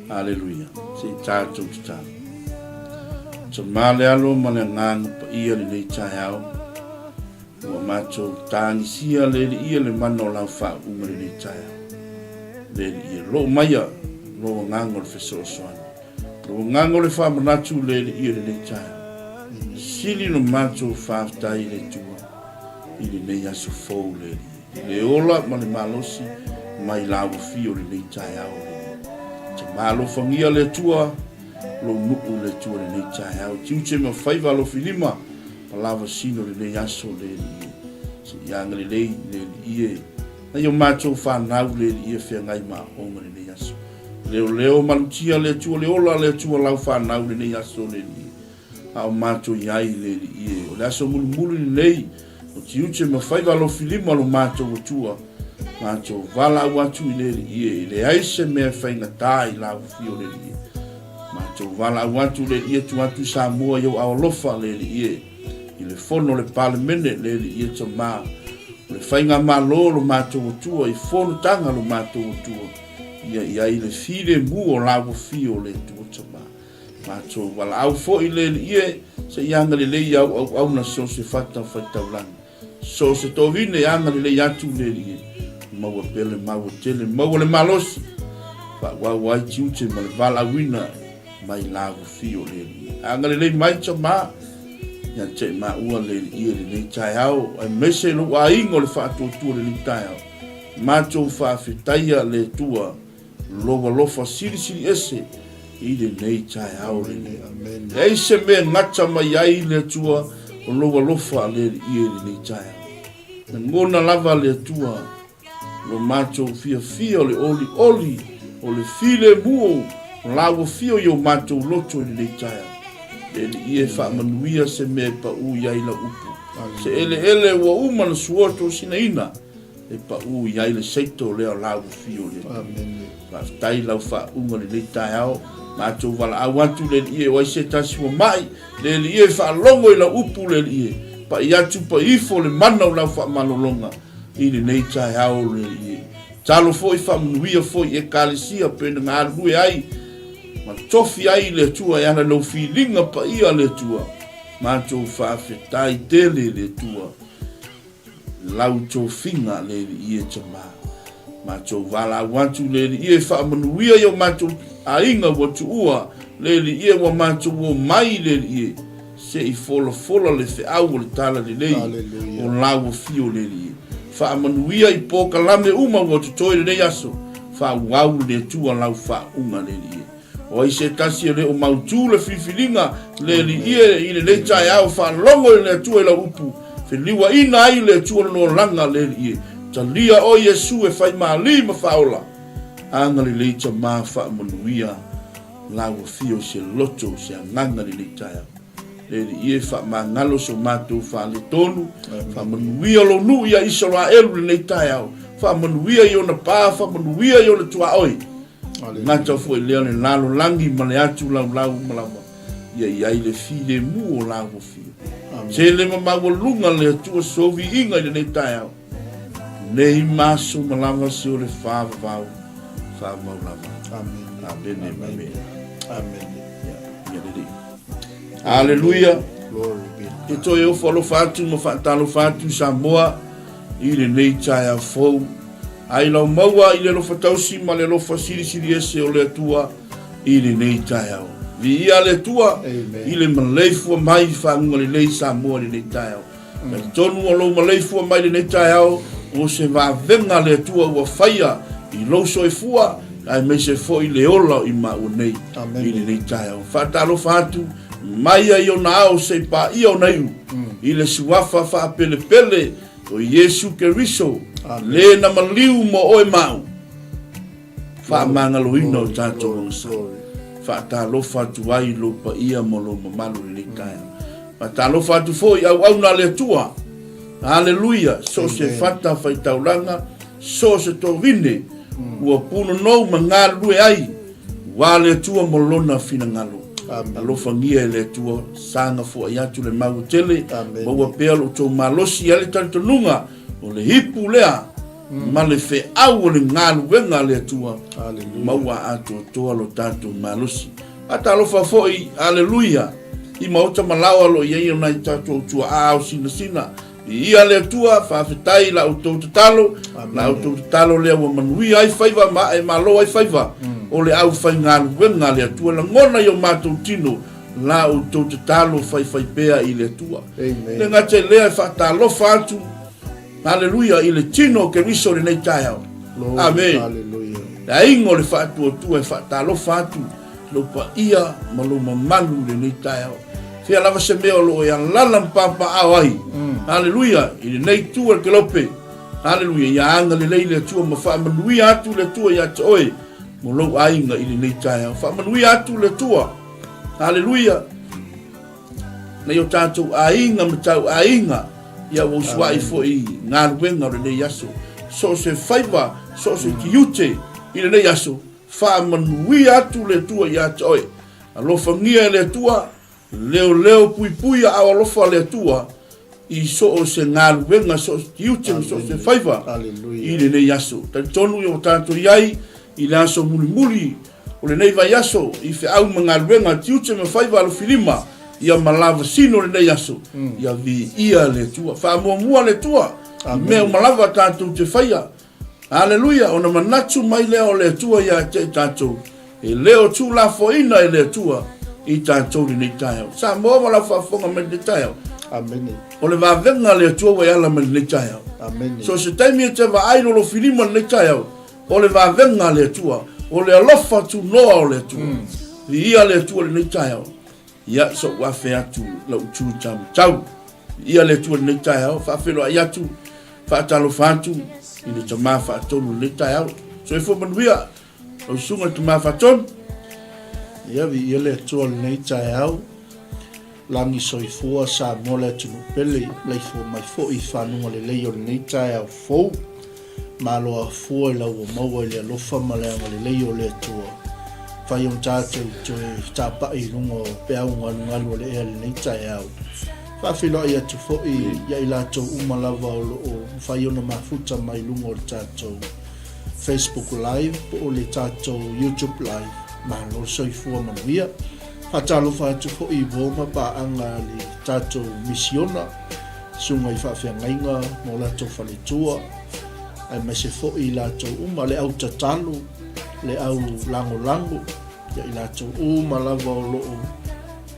Aleluia. Se i tatou tatalo. Tama le Alo ma le Agaga Paia lenei taeao. Ua matou tagisia le Alii le mana o lau faauuga lenei taeao. Le Alii e loo maia lou agaga o le fesoasoani. Lou agaga o le faamanatu le Alii lenei taeao. Sili lo matou faafetai i le Atua i lenei aso fou le Alii. I le ola ma le malosi mai lauafio lenei taeao le Alii. Tama alofagia le Atua lou nuu le Atua lenei taeao. Tiute ma faiva alofilima ma lava sino lenei aso le Alii e. Se i agalelei le Alii e. Nai o matou fanau le Alii e feagai ma aoga lenei aso. Leoleo malutia le Atua le ola le Atua lau fanau lenei aso le Alii e. A o matou i ai le Alii e. O le aso mulimuli lenei o tiute ma faiva alofilima lo matou Atua, matou valaau atu i le Alii e, e leai se mea e faigata i lau afio le Alii e. Matou valaau atu le Alii e tuu atu i Samoa i ou ao alofa le Alii e, i le fono o le Palemene le Alii e Tama, o le faigamalo lo matou Atua i fonotaga lo matou Atua, ia i ai le filemu o lau afio le Atua Tama. Matou valaau foi le Alii e, se i agalelei i au auauna so se fata faitaulaga. So se tovine e agalelei atu le Alii e, maua pea le maua tele, maua le malosi, faaauau ai tiute ma le valaauina mai lauafio le Alii e. Agalelei mai tama ia te maua le Alii e lenei taeao, aemaise lou aiga o le faatuatua lenei taeao. Matou faafetaia le Atua Lou alofa silisili ese i lenei taeao lenei. Leai se mea e gata mai ai le Atua o lou alofa le Alii i lenei taeao. Lagona lava le Atua lo matou fiafia o le olioli o le filemu o la ua fio i o matou loto i lenei taeao. Le Alii e faamanuia se mea e pau i ai lau upu. Se eleele ua uma na sua tosinaina. E pau i ai le seito lea o la ua fio le Atua. Faafetai lau faauuga lenei taeao. Matou valaau atu le Alii e o ai se tasi ua mai, le Alii e faalogo i lau upu le Alii e pai atu pai ifo le mana o lau faamalologa i lenei taeao le Alii e. Talo foi faamanuia foi i Ekalesia pe na galulue ai ma tofi ai le Atua e ala i lou filiga paia le Atua. Matou faafetai tele le Atua. Lau tofiga le Alii e Tama. Matou valaau atu le Alii e faamanuia i o matou aiga ua tuua le Alii e ua matou omai le Alii e se i folafola le feau o le Tala Lelei o lau afio le Alii e. Faamanuia i polokalame uma ua totoe i lenei aso, faaauau le Atua lau faauuga le Alii e. O ai se tasi e le o mautu le filifiliga le Alii e i lenei taeao faalogo i le Atua i lau upu, feliuaina ai le Atua lona olaga le Alii e. Talia oe Iesu e fai malī ma faaola, agalelei Tama faamanuia lau afio i se loto se agaga i lenei taeao. Le Alii e faamagalo so matou faaletonu, faamanuia lou nuu ia Isaraelu i lenei taeao, faamanuia i ona pa, faamanuia i ona tuaoi. Gata foi lea le lalolagi ma le atu laulau uma lava, ia i ai le filemu o la ua fia. Tele ma maualuga le Atua soviiga i lenei taeao, nei ma aso ma lava se o le faavavau faamau lava. Amene ma amene. Amene. Ia lelei. Aleluia. E toe ofo alofa atu ma faatalofa atu Samoa i lenei taeao fou. Ai lau maua i le alofa tausi ma le alofa silisili ese o le Atua i lenei taeao. Viia le Atua i le maleifua mai i faguga lelei Samoa i lenei taeao. Talitonu o lou maleifua mai lenei taeao o se vavega a le Atua ua faia i lou soifua aemaise foi le ola o i maua nei i lenei taeao. Faatalofa atu mai ai ona ao se i paia ona iu i le suafa faapelepele O Iesu Keriso, le na maliu mo oe ma au, faamagaloina o tatou agasala. Faatalofa atu ai i lou paia ma lou mamalu i lenei taeao. Faatalofa atu foi i auauna a le Atua. Aleluia! So o se fata faitaulaga, so o se tovine ua punonou ma galulue ai Ua le Atua mo Lona finagalo. Alofagia e le Atua, saga foai atu le maua tele, maua pea lo outou malosi ai le talitonuga o le ipu lea. ma le feau o le galuega a le Atua, maua atoatoa lo tatou malosi. Faatalofa foi, aleluia, i maota ma laoa o lo o i ai o nai tatou tuaa ao sinasina. Viia le Atua, faafetai i la outou tatalo, la outou tatalo lea ua manuia ai faiva ma ae malo ai faiva o le aufaigaluega a le Atua. Lagona i o matou tino la outou tatalo faifaipea i le Atua. E le gata i lea, e faatalofa atu, Aleluia, i le tino o Keriso i lenei taeao. Amene. Le aiga o le faatuatua e faatalofa atu i lou paia ma lou mamalu i lenei taeao. Fea lava se mea o lo o e alala ma papaao ai. Aleluia, i lenei itu o le kelope. Aleluia, ia agalelei le Atua ma faamanuia atu le Atua ia te oe mo lou aiga i lenei taeao. Faamanuia atu le Atua. Aleluia. Nai o tatou aiga ma tau aiga, ia ua usuai foi i galuega o lenei aso. So o se faiva, so o se tiute i lenei aso, faamanuia atu le Atua ia te oe. Alofagia e le Atua, leoleo puipui aao alofa le Atua i so o se galuega, so o se tiute ma so o se faiva i lenei aso. Talitonu ua tatou i ai i le aso mulimuli o lenei vaiaso i feau ma galuega, tiute ma faiva alofilima, ia ma lavasino lenei aso, ia viia le Atua. Faamuamua le Atua i mea uma lava tatou te faia. Aleluia! Ona manatu mai lea o le Atua ia te i tatou, e le o tuulafoaina e le Atua i tatou lenei taeao. Samoa ma lau faafofoga mai lenei taeao. Amene. O le vavega a le Atua ua e ala mai lenei taeao. Amene. So se taimi e te vaai lolofilima lenei taeao, O le vavega a le Atua, o le alofa tunoa o le Atua. Viia le Atua i lenei taeao. Ia, so'u afe atu lau tu taumatau. Viia le Atua i lenei taeao, faafeiloai atu, faatalofa atu i le Tama Faatonu i lenei taeao. Soifua manuia lau susuga i le Tama Faatonu. Ia, viia le Atua i lenei taeao. Lagi soifua Samoa le atunuu pele, laifua mai foi i fanuga lelei o lenei taeao fou. Malo afua i lau ua maua i le alofa ma le agalelei o le Atua. Fai ona tatou toe fetapa'i i luga o peau galugalu o le ea i lenei taeao. Faafeiloai atu foi ia i latou uma lava o lo o mafai ona mafuta mai luga o le tatou Facebook Live po o le tatou YouTube Live. Malo le soifua manuia. Faatalofa atu foi i uo ma paaga a le tatou misiona, susuga i faafeagaiga ma o latou faletua, aemaise foi i latou uma, le au tatalo, le au lagolago, ia i latou uma lava o lo o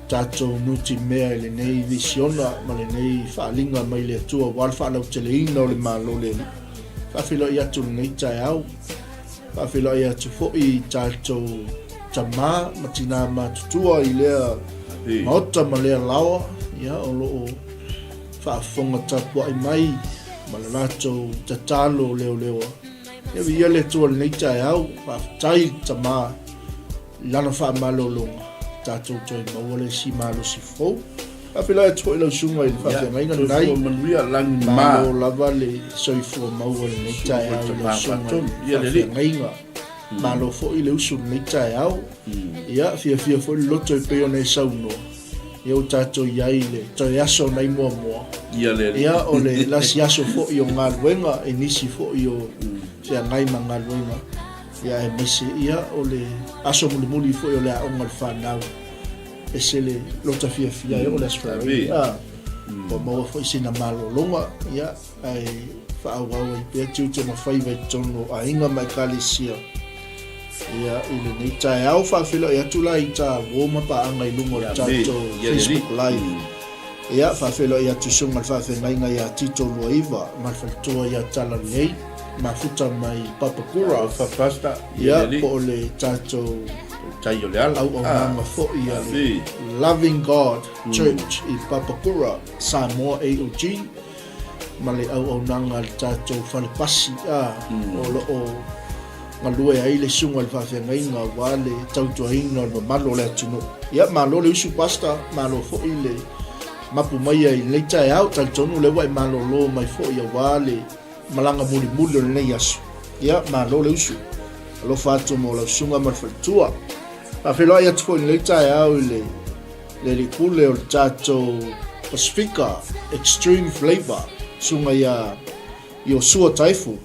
tatou nutimea i lenei misiona ma lenei faaaliga mai le Atua aua le faalauteleina o le Malo o le Alii. Faafeiloai atu i lenei taeao. Faafeiloai atu foi i tatou tama ma tinā matutua i lea maota ma lea laoa, ia, o lo o faafofoga tapuai mai ma le latou tatalo leoleoa. Ia viia le Atua i lenei taeao, faafetai i le tama i lana faamalologa, tatou toe maua le isi malosi fou. Faafeiloai atu foi lau susuga i le faafeagaiga lenai. Soifua manuia, lagi ma. Malo lava le soifua maua i lenei taeao i lau susuga i le faafeagaiga. Malo foi le usu i lenei taeao. Ia, fiafia foi le loto e pei ona e saunoa. Ia ua tatou i ai i le toe aso nai muamua. Ia, o le lasi aso foi o galuega i nisi foi o feagai ma galuega. Ia, aemaise ia o le aso mulimuli foi o le aoga a le fanau. Ese le lota fiafia e oo le Aso Faraile. Ah, ua maua foi sina malologa, ia, ae faaauau ai pea tiute ma faiva i totonu o aiga ma ekalesia. Ia, i lenei taeao faafeiloai atu la i ta uo ma paaga i luga o le tatou Facebook Live. Ia, faafeiloai atu i susuga i le faafeagaiga ia Tito Luaiva ma le faletua ia Talalelei, mafuta mai Papakura. Alofa Pastor. Ia, po o le tatou Tai o le ala. Auaunaga foi a le Loving God Church i Papakura, Samoa AOG, ma le auaunaga a le tatou fale pasi, a, o lo o galue ai le susuga i le faafeagaiga aua le tautuaina o le mamalu o le atunuu. Ia, malo le usu Pastor, malo foi le mapu maia i lenei taeao, talitonu o lea ua e malolo mai foi aua le malaga mulimuli o lenei aso. Ia, malo le usu. Alofa atu mo lau susuga ma le faletua. Faafeiloai atu foi i lenei taeao i le le alii pule o le tatou Pasifika Extreme Flavour, susuga ia Iosua Taefu.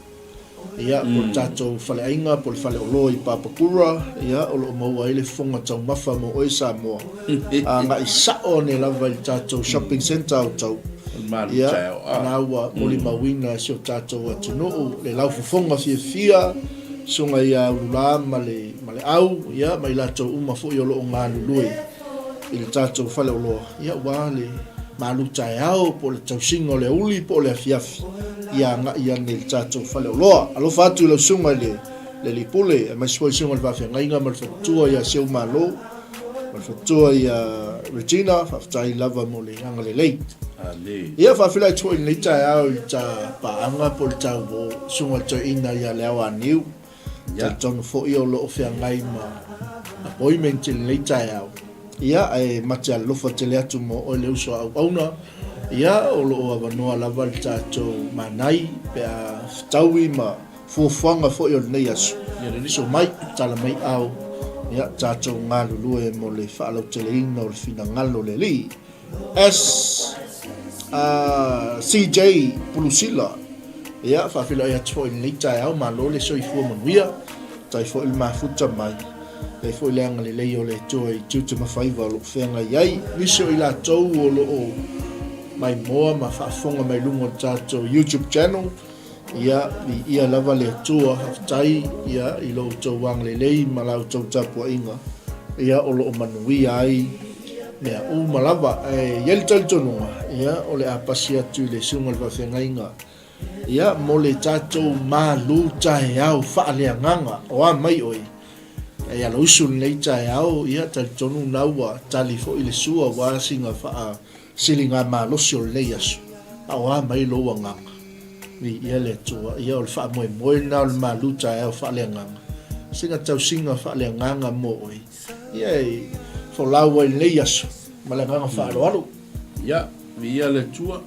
Ia, po o le tatou faleaiga po o le faleoloa i Papakura, ia, o lo o maua ai le fofoga taumafa mo oe Samoa. Agai sao ane lava i le tatou shopping centre o Tau. Ia, na ua molimauina e si o tatou atunuu le laufofoga fiafia, susuga ia Ulula ma le, ma le Au, ia, ma i latou uma foi o lo o galulue i le tatou faleoloa, ia, aua le malu taeao po o le tausiga o le aoauli po o le afiafi, ia agai ane i le tatou faleoloa. Alofa atu i lau susuga i le le Alii Pule, aemaise foi le susuga i le Faafeagaiga ma le Faletua ia Seumalo, ma le Faletua ia Regina, faafetai lava mo le agalelei. Ia, faafeiloai atu foi i lenei taeao i le ta paaga po o le ta uo, susuga i le Toeaina ia Leaoaniu, Talitonu foi o lo o feagai ma appointment i lenei taeao. Ia, ae ma te alofa tele atu mo oe le uso a auauna. Ia, o lo o avanoa lava le tatou manai pe a fetaui ma fuafuaga foi o lenei aso. Susu mai, tala mai ao, ia, tatou galulue mo le faalauteleina o le finagalo o le Alii. S CJ Pulusila Ia, faafeiloai atu foi i lenei taeao, malo le soifua manuia, faafetai foi le mafuta mai, faafetai foi le agalelei o le Atua i tiute ma faiva o lo o feagai ai. Nisi o i latou o lo o maimoa ma faafofoga mai luga o le tatou YouTube channel, Ia, viia lava le Atua, faafetai ia i lo outou agalelei ma la outou tapuaiga, ia o lo o manuia ai mea uma lava. Ae i ai le talitonuga, ia o le a pasi atu i le susuga i le faafeagaiga, ia mo le tatou malu taeao faaleagaga, o a mai oe? E alausu lenei taeao, ia talitonu na ua tali foi le sua aua sina faa Siligamalosi o lenei aso, a o a mai lou agaga? Viia le Atua, ia o le faamoemoe lena o le malu taeao faaleagaga, sina tausiga faaleagaga mo oe, ia e folau ai lenei aso ma le agaga faaaloalo. Ia, viia le Atua,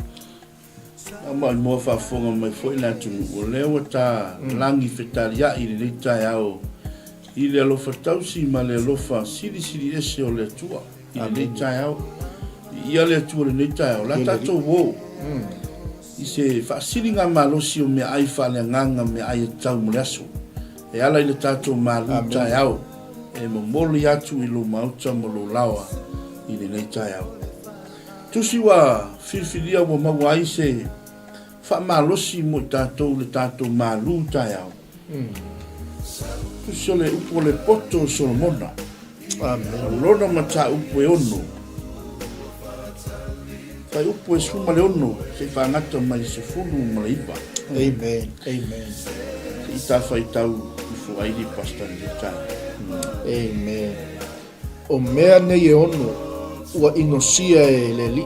a maimoa faafofoga mai foi le atunuu, o lea ua ta lagi fetaliai i lenei taeao i le alofa tausi ma le alofa silisili ese o le Atua. I lenei taeao. Viia le Atua i lenei taeao. O le a tatou o i se faasiligamalosi o meaai faaleagaga, meaai e tatau mo le aso. E ala i le tatou malu taeao e momoli atu i lou maota ma lou laoa i lenei taeao. Tusi ua filifilia ua maua ai se faamalosi mo i tatou i le tatou malu taeao. Tusi o le upu o le poto o Solomona. Amen. O lona mataupu e ono. Fai upu e 16, se i faagata mai 19. Amen. Amen. Se i ta faitau ifo ai li pastor i le taeao. Amen. O mea nei e ono, ua inosia e le Alii,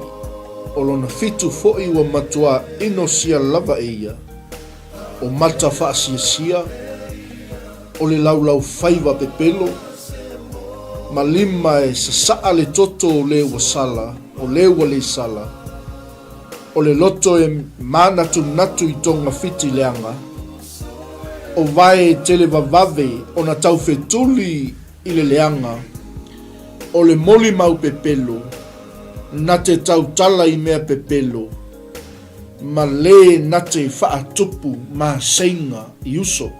o lona fitu foi ua matuā inosia lava e ia, o mata faasiasia, o le laulaufaiva pepelo, ma lima e sasaa le toto o le ua sala, o le ua le sala, o le loto e mānatunatu i togafiti leaga, o vae televavave ona taufetuli i le leaga, o le molimau pepelo, na te tautala i mea pepelo, ma le na te faatupu maseiga i uso.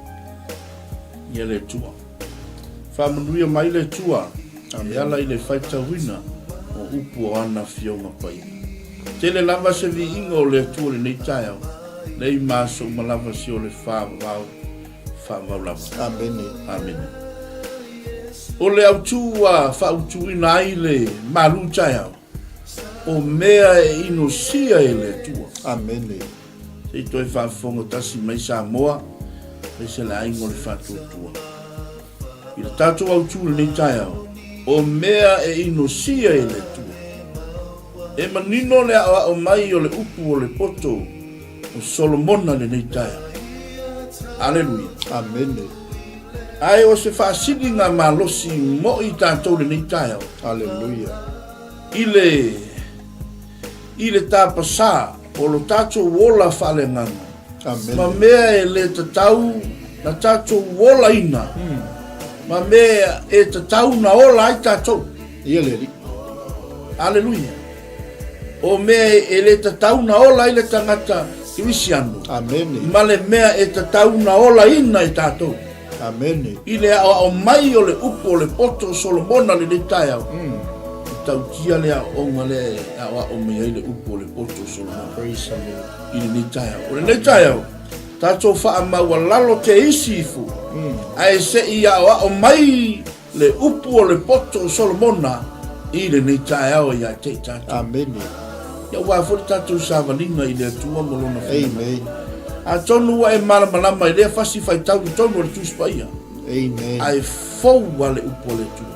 Ia le Atua. Faamanuia mai le Atua e ala i le faitauina o upu o ana Afioga Paia. Tele lava se viiga o le Atua i lenei taeao, lei ma aso uma lava si o le faavavau faavavau lava. Amene. Amene. O le autu ua faautuina ai le malu taeao, o mea e inosia e le Atua. Amene. Se i toe faafofoga tasi mai Samoa, aemaise le aiga o le Faatuatua. I le tatou autu i lenei taeao, o mea e inosia e le Atua. E manino le aoao mai o le upu o le poto o Solomona i lenei taeao. Aleluia. Amene. Ae o se faasiliga malosi mo i tatou i lenei taeao. Aleluia. I le i le tapasā o lo tatou ola faaleagaga. Amene. Ma mea e le tatau na tatou olaina. Ma mea e tatau na ola ai tatou. Ia le Alii. Aleluia. O mea e le tatau na ola ai le tagata. Kerisiano. Amene. Ma le mea e tatau na olaina e tatou. Amene. I le aoao mai o le upu o le poto o Solomona lenei taeao, e tautia le aoaoga lea e aoao mai ai le upu o le poto o Solomona. Praise the Lord. I lenei taeao. O lenei taeao, tatou faamaualalo te isi ifo, ae se i aoao mai Le upu o le poto o Solomona i lenei taeao ia te i tatou. Amene. Ia aua foi le tatou savaliga i le Atua ma Lona finagalo. Amen. Atonu ua e malamalama i lea fasi faitau i totonu o le Tusi Paia. Amen. Ae fou lava le upu a le Atua.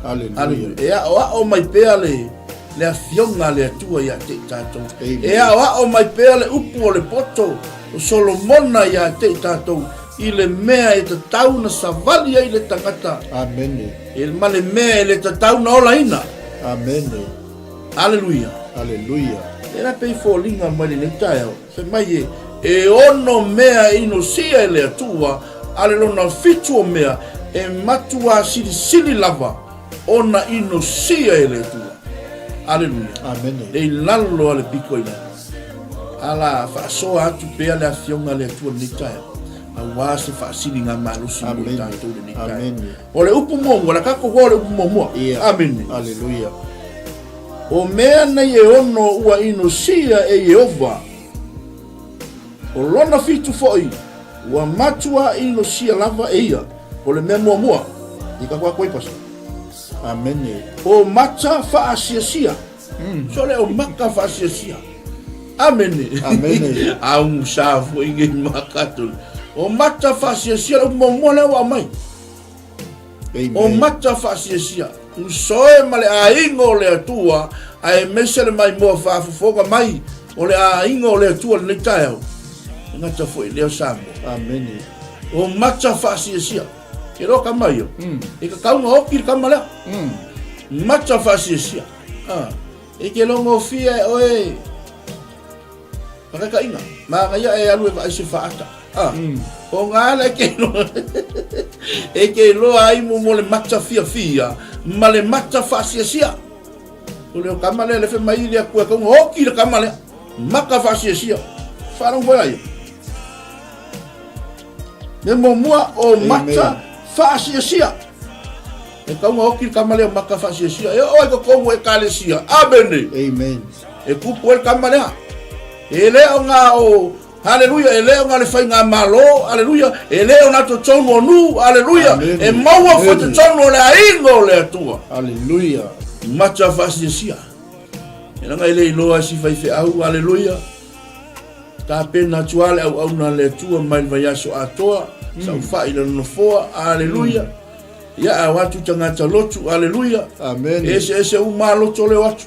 Aleluia. Aleluia. E aoao mai pea le, le afioga a le Atua ia te i tatou. Amen. E aoao mai pea le upu o le poto o Solomona ia te i tatou I le mea e tatau na savali ai le tagata. Amene. E ma le mea e le tatau na olaina. Amene. Aleluia. Aleluia. Lea pei foliga mai lenei taeao, fai mai e, e ono mea e inosia e le Atua, a le lona fitu o mea e matuā silisili lava ona inosia e le Atua. Aleluia. Amene. Le i lalo a le piko i lalo. Ala faasoa atu pea le Afioga a le Atua lenei taeao, aua se faasiligamalosi mo i tatou lenei taeao. O le upu muamua, la tatou o le upu muamua. Amene. Aleluia. O mea nei e ono ua inosia e Ieova, o lona fitu foi, ua matua inosia lava e ia. O le mea muamua, i ka koa koe pasa. Amene. O mata faasiasia. So le o maka faasiasia. Amene. Amene. Au sa foi nge maka tu. O mata faasiasia le muamua lea ua aumai. Amen. O mata faasiasia. Usoe ma le aiga o le Atua, aemaise le maimoa faafofoga mai o le aiga o le Atua lenei taeao. E gata foi lea o Samoa. Amene. O mata faasiasia. Ke loa kama ia. E kakauga oki le kama lea. Mata faasiasia. Ah, e ke logofia e oe Pakakainga, manaia e alu e vaai se faata. Ah, o ngā ala e ke iloa, e ke iloa ai mo mo le mata fiafia ma le mata faasiasia. O le o kama lea le fe mai le akua kaunga oki le kama lea. Maka faasiasia. Whaarau foi ai. Me muamua o mata faasiasia. E kaunga oki le kama lea o maka faasiasia. E oo ai totonu o ekalesia. Amene. Amen. E kupu ai le kama lea. E le o ngā o Haleluia, e le o ngā le faigamalo, haleluia, e le o ngā totonu o nuu, haleluia, Amen. e maua foi Amen. totonu o le aiga o le Atua. Haleluia. Mata faasiasia. E langa e le iloa si faifeau, haleluia. Tapena atu lava le auauna a le Atua mai le vaiaso atoa, saofai i lona nofoa, aleluia. Ia, a o atu tagata lotu, aleluia. Amene. E eseese uma lava loto o le o atu.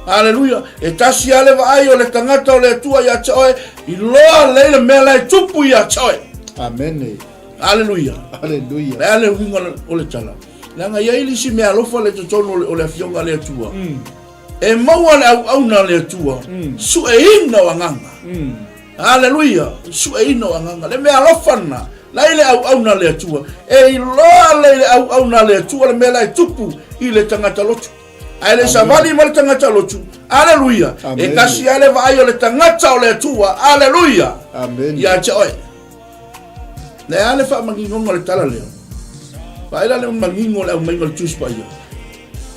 Aleluia. E tasi lava le vaai o le tagata o le Atua ia te oe, iloa lelei le mea la e tupu ia te oe. Amene. Aleluia. Aleluia. Le a le uiga o le tala? Leaga e i ai le isi meaalofa le totonu o le Afioga a le Atua. E maua le auauna a le Atua, sueina o agaga. Aleluia! Sueina o agaga. Le mea alofa lena, la i le auauna a le Atua. E iloa lelei le auauna a le Atua le mea la e tupu i le tagata lotu. Ae le savali ma le tagata lotu. Aleluia! E tasi lava le vaai o le tagata o le Atua. Aleluia! Ia te oe. Le a le faamaninoga o le tala lea? Vaai la le manino o le aumaiga o le Tusi Paia.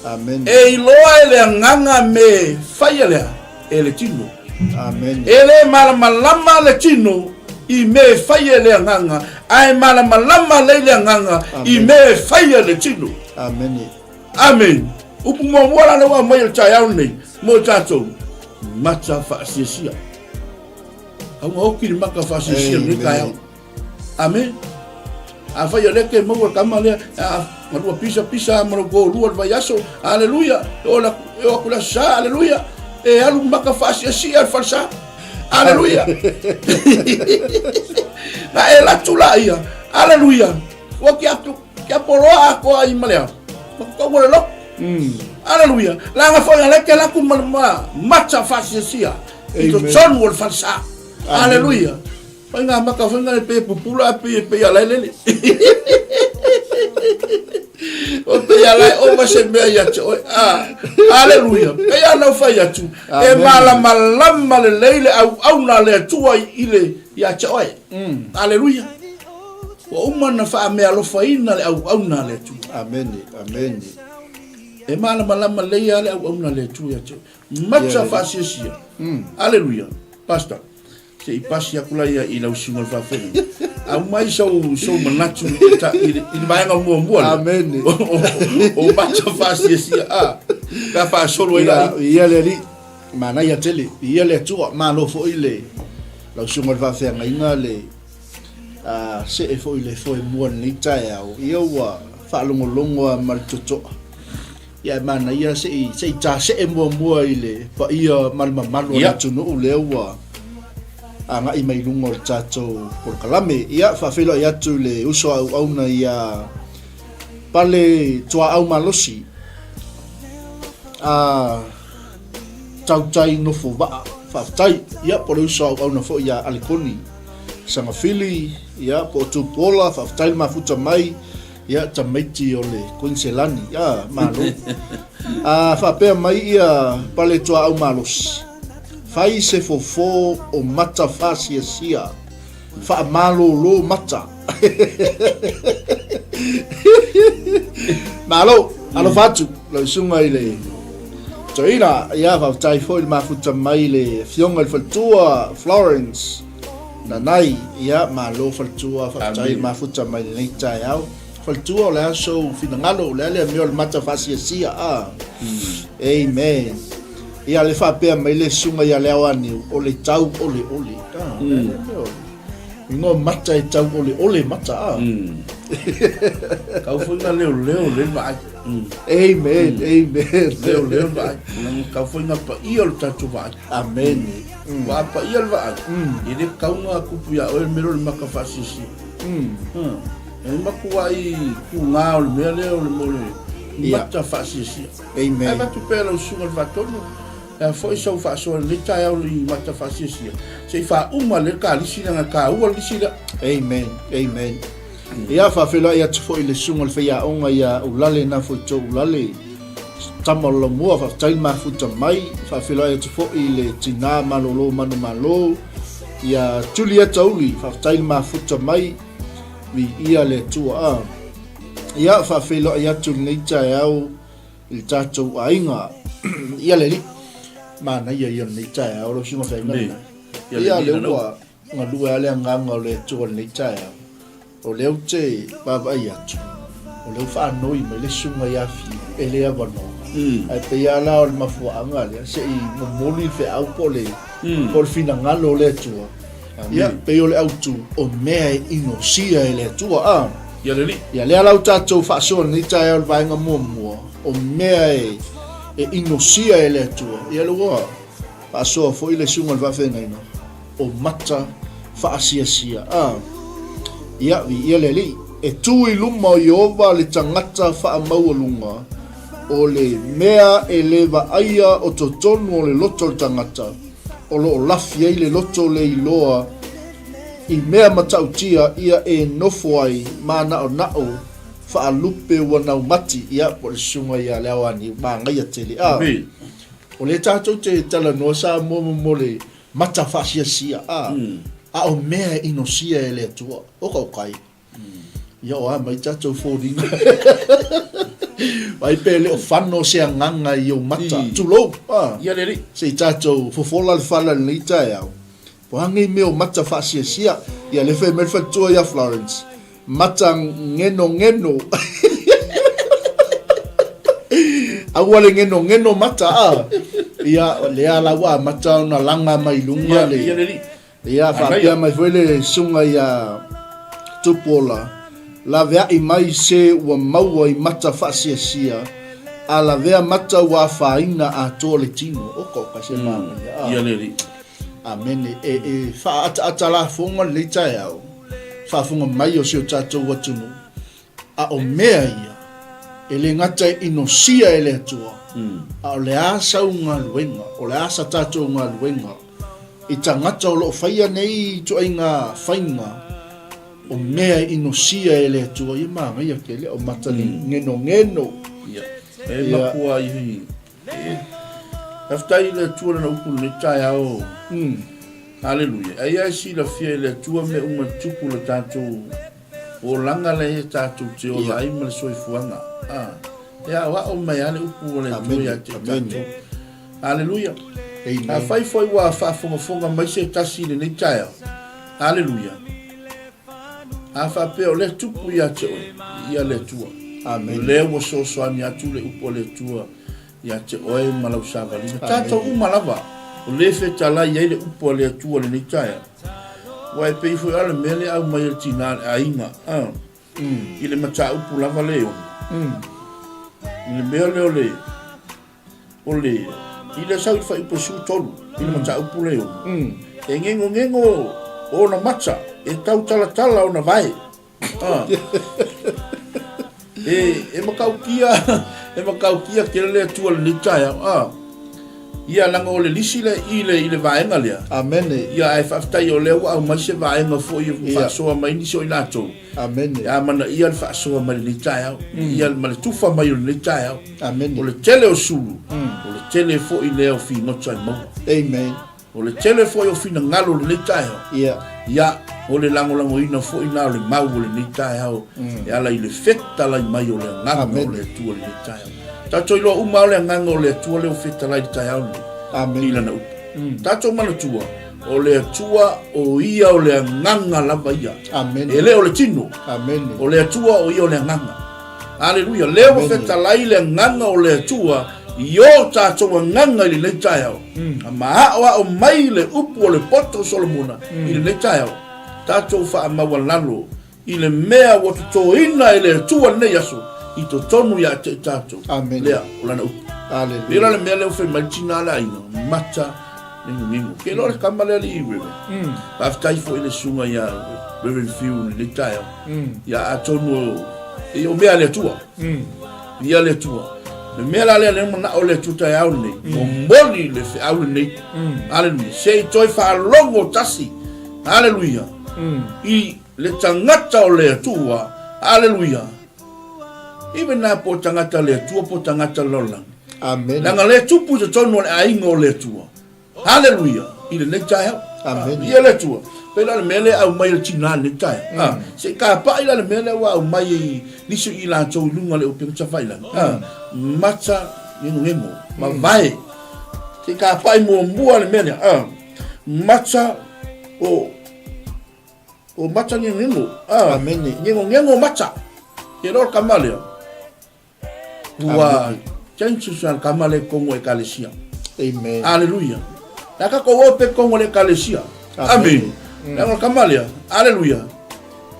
Amen. E iloa e le agaga me faia lea e le tino. Amen. E le malamalama le tino i me faia e le agaga, ae malamalama lei le agaga i me faia e le tino. Amen. Amen. Upu muamua la lea ua aumai o le taeao lenei mo tatou, mata faasiasia. Auga oki le maka faasiasia lenei taeao. Amen. Afai o lea ke maua le kama lea, a malua pisa pisa ma lou toalua le vaiaso, aleluia, e o la e o atu le aso sa, aleluia, e alu maka faasiasia le falesa, aleluia. Na e latu la ia, aleluia, ua ki atu, ki apoloa atoa ai ma lea, ma kau le lotu. Aleluia, leaga foi a lea ke laku ma ma mata faasiasia i totonu o le falesa. Aleluia. Fai ngā maka whai ngā pe pupula a pe pe ala lele. O pei a la e ova se mea ia te oe. Ah, aleluia. Pei a na fai atu, e malamalama lelei le auauna a le Atua i le ia te oe. Aleluia. Ua uma ona faameaalofaina le auauna a le Atua. Amene, amene. E malamalama lelei lava le auauna a le Atua ia te oe. Mata faasiasia. Aleluia. Pastor. Se i pasi aku la ia i lau susuga i le faafeagaiga. Aumai sou, sou manatu i ta, i le, i le vaega muamua lea. Amene. O, o, o mata faasiasia, a, pe a faasolo ai Ia, la. ia le alii, manaia tele, ia le Atua, malo foi le lau susuga i le faafeagaiga le a, see foi i le foemua i lenei taeao, ia ua faalogologo lava ma le totoa. Ia e manaia se i se i tasee muamua i le paia ma le mamalu o le atunuu lea ua agai mai luga o le tatou polokalame. Ia faafeiloai atu i le uso a auauna ia Pale Tuaau Malosi a Tautai Nofo Vaa. Faafetai. Ia po o le uso a auauna foi ia Alekoni Sagafili, ia po o Tupuola, faafetai le mafuta mai. Ia tamaiti o le Kuiniselani, a, malo. A faapea mai ia Pale Tuaau Malosi, fai se fofo o mata faasiasia, faamalolo mata. Malo, alofa atu lau susuga i le toeaina. Ia, faafetai foi le mafuta mai le afioga i le faletua Florence. Nanai, ia malo faletua, faafetai le mafuta mai lenei taeao. Faletua, o le a sou finagalo, o le a lea mea o le mata faasiasia, a? Amen. Ia le faapea mai le susuga ia Leaoaniu, o le tau ole ole. A, o le a lea mea o le ingoa mata e tau ole ole mata, a? Kau foi na leo leo le vaai. Amen, amen. Leo leo le vaai. Kau foi na paia o le tatou vaai. Amene. Ua paia le vaai, e le kauga kupu ia oe le mea lea o le maka faasiasia. E matuai tuga o le mea lea o le mea o le mata faasiasia. Amen. Ae avatu pea lau susuga i le faatonu, e a foi sau faasoa i lenei taeao i mata faasiasia, se i faauma lelei le ta lisi leaga e taua le lisi lea. Amen. Amen. Ia, faafeiloai atu foi i le susuga i le faiaoga ia Ulale Nafoitou Ulale, tama o le Laumua, faafetai le mafuta mai. Faafeiloai atu foi i le tinā malolo manumalo ia Julieta Uli, faafetai le mafuta mai, viia le Atua. A. Ia, faafeiloai atu i lenei taeao i le tatou aiga. Ia le alii, manaia ia o lenei taeao lau susuga feagaiga. Ia, lea ua Galue lava le agaga o le Atua i lenei taeao. O lea ou te vaavaai atu, o lea ua faanoi mai le susuga ia Fiu e le avanoa. Ae pei lava la o le mafuaaga lea, se i momoli le feau po o le, po o le finagalo o le Atua. Ia, pei o le autu, o mea e inosia e le Atua, a. Ia le Alii. Ia, lea la ua tatou faasoa i lenei taeao i le vaega muamua, o mea e, e inosia e le Atua. Ia, lea ua Faasoa foi le susuga i le faafeagaiga o mata faasiasia. A Ia, viia le Alii. E tu i luma o Ieova le tagata faamaualuga, o le mea e le vaaia o totonu o le loto o le tagata, o lo o lafi ai le loto le iloa i mea matautia ia e nofo ai manaonao faalupe ua naumati. Ia, po o le susuga ia Leaoaniu, manaia tele. A. O lea tatou te talanoa Samoa mo mo le mata faasiasia a, a o mea e inosia e le Atua. O ka ukai. Ia o a mai tatou foliga. Vai pe le o fano se agaga i ou mata. Tulou. A. Ia le alii. Se i tatou fofola le fala i lenei taeao. Po o a nei mea o mata faasiasia. Ia lea fai mai le faletua ia Florence. Mata ngenongeno. Aua le ngenongeno mata a. Ia, lea la ua amata ona laga mai luga le. Ia, ia, Ia, faapea mai foi le susuga ia Tupuola, laveai mai se ua maua i mata faasiasia, a lavea mata ua afaina atoa le tino. Oka oka se manaia. Ia le alii. Amene. E, e faaataata lafoga lenei taeao, faafofoga mai o si o tatou atunuu, a o mea ia, e le gata e inosia e le Atua, a o le a sau galuega, o le a sa tatou galuega i tagata o lo o faia nei ituaiga faiga. O mea e inosia e le Atua, ia manaia tele, o mata genogeno. Ia, e makua i Faafetai i le Atua Lana upu i lenei taeao. Aleluia. Aia e silafia e le Atua mea uma e tupu i le tatou olaga lea e tatou te ola ai ma le soifuaga. A, e aoao mai lava le upu a le Atua ia te i tatou. Aleluia. Afai foi ua faafogafoga mai se tasi i lenei taeao, aleluia, a faapea o lea tupu ia te oe, viia le Atua. O lea ua soasoani atu le upu a le Atua ia te oe ma lau savaliga. Tatou uma lava, o lea e fetalai ai le upu a le Atua i lenei taeao. Aua e pei foi lava le mea lea e aumai e le tina a le aiga, a, i le mataupu lava lea e ono, i le mea lea o le, o le, i le sau i le fuaiupu e 13, i le mataupu lea e ono, e ngegongego ona mata, e tautalatala ona vae. Ah. E, e matautia, e matautia tele le Atua i lenei taeao. Ah. Ia, leaga o le lisi lea i le, i le vaega lea. Amene. Ia, ae faafetai o lea ua aumai se vaega foi e faasoa mai nisi o i latou. Amene. E amanaia le faasoa mai lenei taeao. Ia, ma le tufa mai o lenei taeao. Amene. O le tele o sulu, o le tele foi lea o figota e maua. Amen. O le tele foi o finagalo o lenei taeao, Ia. ia, o le lagolagoina foi na o le mau o lenei taeao e ala i le fetalai mai o le Agaga o le Atua i lenei taeao. Tatou iloa uma lava o le Agaga o le Atua lea ua fetalai i le taeao lenei, Amene. i Lana upu. Tatou manatua, o le Atua o Ia o le Agaga lava Ia. Amene. E le o le tino. Amene. O le Atua o Ia o le Agaga. Aleluia! Lea ua fetalai le Agaga o le Atua i o tatou agaga i lenei taeao, a maaoao mai le upu o le poto o Solomona i lenei taeao, tatou faamaualalo i le mea ua totoina e le Atua lenei aso i totonu ia te i tatou. Amene. Lea o Lana upu. Aleluia. Pei la le mea lea ua fai mai le tina a le aiga, mata ngingingo. Ke iloa le tama lea alii Reverend. Faafetai foi i le susuga ia Reverend Fiu i lenei taeao. Ia atonu e o mea a le Atua. Ia le Atua. Le mea la lea lea manao le Atua taeao lenei, momoli le feau lenei. Aleluia. Se i toe faalogo tasi. Aleluia. I le tagata o le Atua. Aleluia. Even na po tagata le Atua po tagata le lalolagi. Amene. Leaga lea tupu i totonu o le aiga o le Atua. Haleluia! I lenei taeao. Amene. Ia le Atua. Pei la o le mea lea e aumai e le tina i lenei taeao. Ah, se i kapa'i la le mea lea ua aumai e nisi o i latou i luga o le upega tafailagi. Ah, mata ngegongego, mavae. Se i kapa'i muamua le mea lea. Ah, mata o o mata ngegongego. Ah, Amene. ngegongego mata. Ke iloa o le kama lea. Ua change sa kama le kongo ekalesia. Amen. Aleluia. La ka ko ope kongo le ekalesia. Amen. La ko kama lea. Aleluia.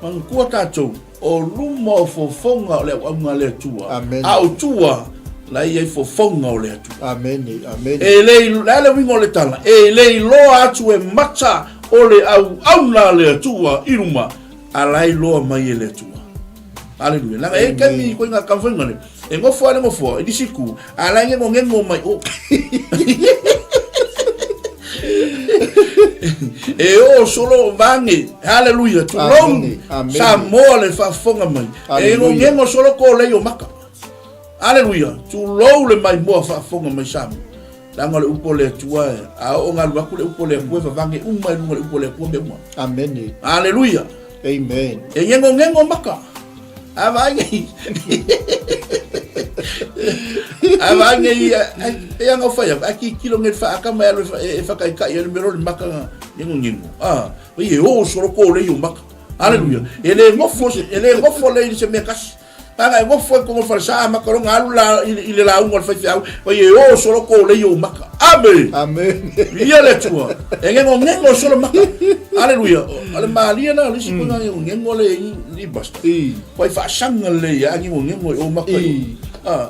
Manatua tatou o luma o fofoga o le auauna a le Atua. Amen. A o tua la e i ai fofoga o le Atua. Amen. Amen. E le le a le uiga o le tala, e le iloa atu e mata o le auauna a le Atua i luma, a la e iloa mai e le Atua. Aleluia. Leaga e taimi koe ngā kamwhainga nei. E ngofo ale ngofo, i nisi ku, a lai ngengo ngengo mai o. E o solo vange. Hallelujah. Tulou Samoa le faafofoga mai. E ngengo ngengo solo ko lei o maka. Hallelujah. Tulou le maimoa faafofoga mai Samoa. Leaga o le upu o le Atua, a oo galu atu le upu o le Atua, e vavage uma i luga o le upu o le Atua mea uma. Amene. Aleluia. Amen. E ngegongego maka. A vaai nei. A vaai nei, e anga o whai a ki kilo nge whaaka mai alu e whakaikai e le mero le maka ngegongego. Ah, oi e o soro ko le i o maka. Aleluia. E le ngofo, e le ngofo le i se mea kasi. Ana e nofo ai kogo falesa a maka loga alu la i le lauga o le faifeau, oi e o solo ko lei ou maka. Amen. Amen. Viia le Atua. E ngengongengo solo maka. Aleluia. O le malie na o le isi koga ngengongengo le i basta. Pai faasaga lelei a ngengongengo i ou maka i. Ah.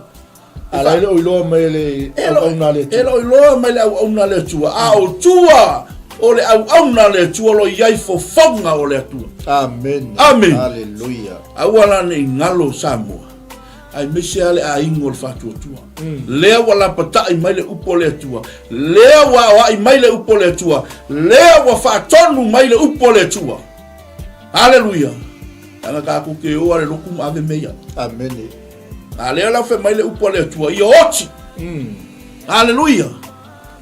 A la e le o iloa mai e le auauna a le Atua. E le o iloa mai le auauna a le Atua. A o tua o le auauna a le Atua o lo o i ai fofoga o le Atua. Amen. Amen. Aleluia. Aua la ne i galo Samoa, aemaise lava le aiga o le faatuatua. Lea ua lapata'i mai le upu o le Atua, lea ua aoa'i mai le upu o le Atua, lea ua faatonu mai le upu o le Atua. Aleluia! Leaga tatou te o a le lotu ma ave mea ia. Amene. A lea la fai mai le upu a le Atua, ia oti. Aleluia.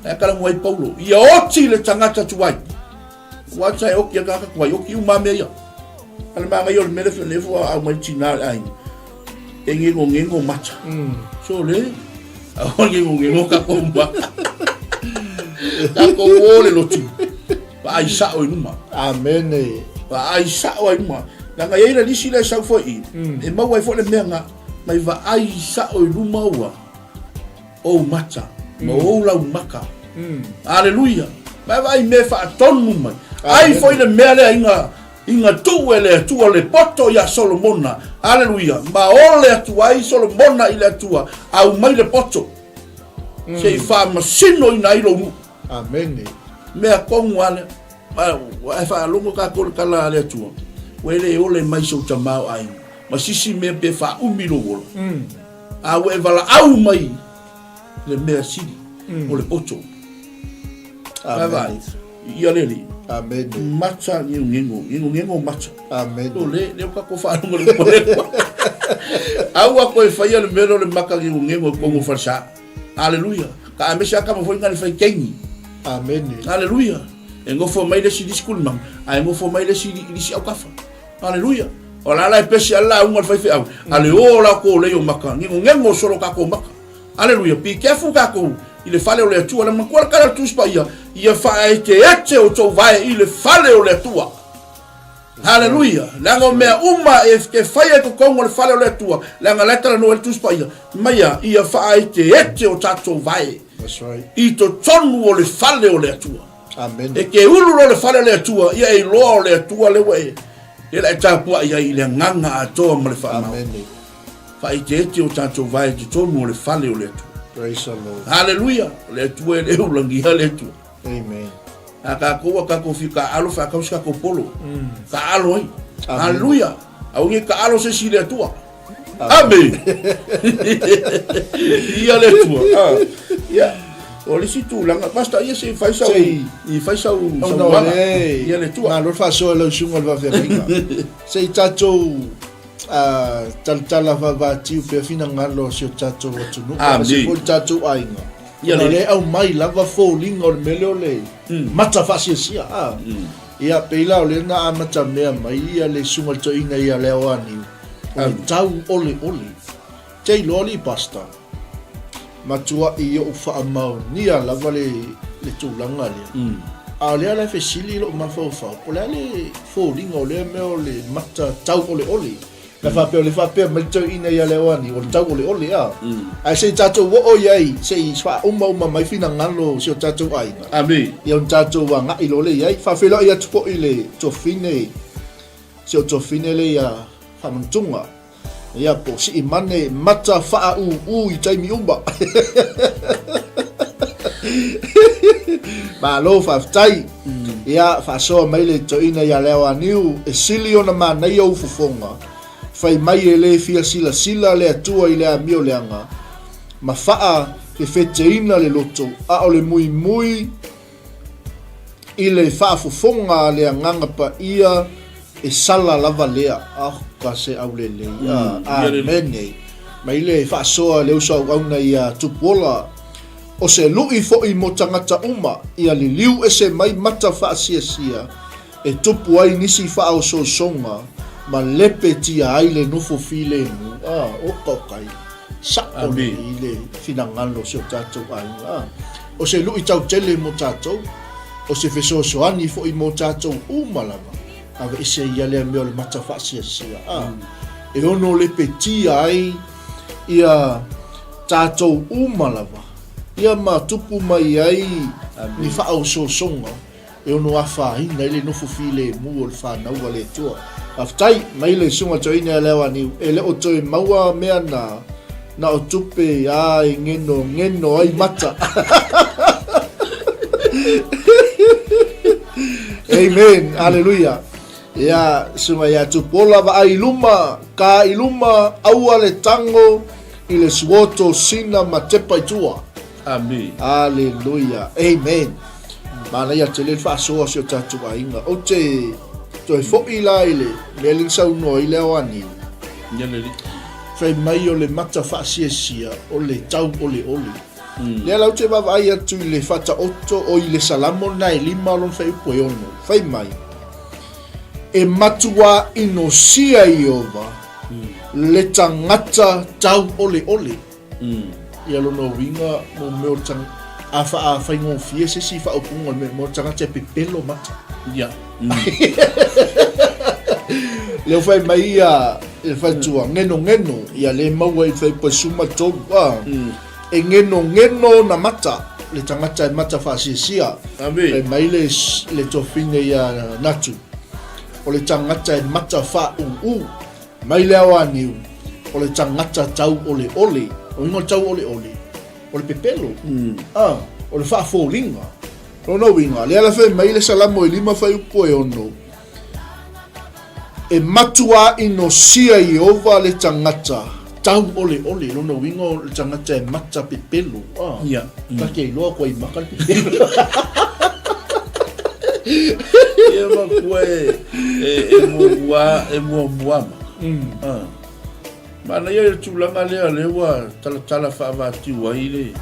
E talanoa ai Paulo, ia oti le tagata tuai. Ua ata e oti a tagata tuai, oti uma mea ia. A le manaia o le mea le fai fua au mai tina le aiga. E ngego ngego mata. So le, aua ngego ngego tatou mata. Tatou o le lotu. Vaai sao i luma. Amene. Vaai sao ai luma. Leaga e i ai le lisi lea e sau foi i, e maua ai foi le mea na mai vaai sao i luma ua ou mata, ma ou laumaka. Aleluia. Mai vaai mea faatonu mai. Ai foi le mea lea ina ina tuu e le Atua le poto ia Solomona. Aleluia. Ma ole atu ai Solomona i le Atua, aumai le poto. Se i faamasinoina ai lou nuu. Amene. Mea tonu a lea. Ua e faalogo tatou i le tala a le Atua, ua e le ole mai sou tamaoaiga, ma sisi mea pe faaumi lou ola. A ua e valaau mai le mea sili o le poto. Amene. Ia le Alii. Amene. Mata ngenongeno, ngenongeno mata. Amene. O le, lea ua tatou faalogo i le upu a le Atua. Aua koe faia le mea lea o le mata ngenongeno i totonu o falesa. Aleluia. Ka aemaise a kama foi na le fai keini. Amene. Aleluia. E nofo mai le isi lisi kulimanga, a e nofo mai le isi lisi aukafa. Aleluia. O la la e pesi a la unga le faifeau, a le o la ko le o maka, ngengo ngengo solo ka ko maka. Aleluia. Be careful tatou i le fale o le Atua. Le matua le kala le Tusi Paia, ia faaeteete outou vae i le fale o le Atua. Haleluia! Leaga o mea uma e te faia i totonu o le fale o le Atua, leaga la e talanoa ai le Tusi Paia, mai a, ia faaeteete o tatou vae That's right. i totonu o le fale o le Atua. Amen. E te ulu loa le fale o le Atua, ia e iloa o le Atua lea ua e, lea la e tapuai ai i le agaga atoa ma le faamao. Amen. Faaeteete o tatou vae i totonu o le fale o le Atua. Praise the Lord. Haleluia! O le Atua e le ulagia le Atua. Amen. A tatou a tatou fia taaalo faatau se tatou polo. Taaalo ai. Haleluia. Aua ne i taaalo se isi i le Atua. Amen. Ia le Atua. Ah. Ia. O le isi tulaga, Pastor, ia se i fai sau, i fai sau saunoaga. Ia le Atua. Malo le faasoa i lau susuga i le faafeagaiga. Se i tatou talatala vaavatiu pea finagalo o si o tatou atunuu, aemaise foi le tatou aiga. Ia Ona lea e aumai lava foliga o le mea lea o le mata faasiasia. A. Ia, pei la o lea na amatamea mai ia le susuga i le toeaina ia Leaoaniu, o le tau oleole. Te iloa alii pastor, matuai ou faamaonia lava le le tulaga lea. A o lea la e fesili lou mafaufau, po o le a le foliga o lea mea o le mata tau oleole. Na faapea o le faapea mai le toeaina ia Leoani, o le tau oleole a. Ae se i tatou oo i ai, se i faaumauma mai finagalo o si o tatou aiga. Amene. Ia ona tatou agai loa lea i ai. Faafeiloai atu foi i le tuafafine, si ou tuafafine lea ia Faamanutuga. Ia po o Siimane mata faaūū i taimi uma. Malo faafetai. Ia faasoa mai le toeaina ia Leaoaniu e sili ona manaia ou fofoga. Fai mai e le fia silasila le Atua i le amio leaga ma faa fefeteina le loto, a o le muimui i le faafofoga a le Agaga Paia e sala lava lea. Oka se aulelei. Amene. Mai le faasoa le uso auauna ia Tupuola. O se luʻi foi mo tagata uma, ia liliu ese mai mata faasiasia e tupu ai nisi faaosoosoga ma lepe tia ai le nofo filemu. A, oka oka ia. Sa'o lelei le finagalo o si o tatou aiga. A, o se luʻi tautele mo tatou, o se fesoasoani foi mo tatou uma lava. Aveese ia lea mea o le mata faasiasia. A, e ono lepetia ai ia tatou uma lava, ia ma tupu mai ai ni faaosoosoga e ono afaina ai le nofo filemu o le fanau a le Atua. Faafetai mai le Susuga Toeaina ia Leoaniu, e le o toe maua mea na, na o tupe a e ngeno ngeno ai mata. Amen. Hallelujah. Ia, Susuga ia Tupuola, vaai i luma, ka i luma, aua le tango i le suoto sina ma tepa i tua. Amen. Aleluia. Amen. Manaia tele le faasoa o si o tatou aiga. Ou te... Toe foi la i le mea lea na saunoa ai le aoaniu. Ia le alii. Fai mai o le mata faasiasia o le tauoleole. Lea la ou te vaavaai atu i le Faataoto, oi le Salamo lena e lima lona fuaiupu e ono, fai mai, E matuā inosia Ieova le tagata tauoleole. Ia lona uiga, mo mea o le tang... a faafaigofie se isi faaupuga o le mea, mo le tagata e pepelo mata. Ia. Lea ua fai mai ia le faletua, ngenongeno, ia le maua i le fuaiupu e 13, a. E ngenongeno ona mata, le tagata e mata faasiasia. Amen. Fai mai le, le tofiga ia Natu, o le tagata e mata faaūū, mai le ao aniu, o le tagata tauoleole. O uiga o le tauoleole, o le pepelo, a, o le faafoliga. Lona uiga, lea la fai mai le Salamo e lima fuaiupu e ono, E matuā inosia Ieova le tagata tauoleole, lona uiga o le tagata e mata pepelo. Ah, Ia. Ta te iloa kua i maka le pepelo. Ia ma kua e, e, e muamua, e muamua maka. Ah. Manaia le tulaga lea, lea ua talatala faavatiu ai le,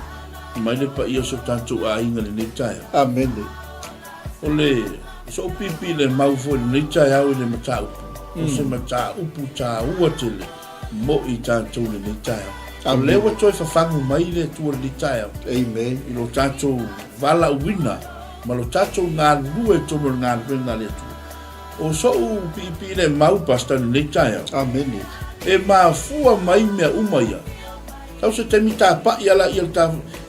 mai le paia o so tatou aiga i lenei taeao. Amene. O le sou pipi le mau foi i lenei taeao i le mataupu, o se mataupu taua tele mo i tatou i lenei taeao. O lea ua toe fafagu mai le Atua i lenei taeao. Amen. I lo tatou valaauina ma lo tatou galulue i totonu o le galuega a le Atua. O sou piipii le mau, Pastor, i lenei taeao. Amene. E mafua mai mea uma ia. Tau se taimi tapaʻi ala ia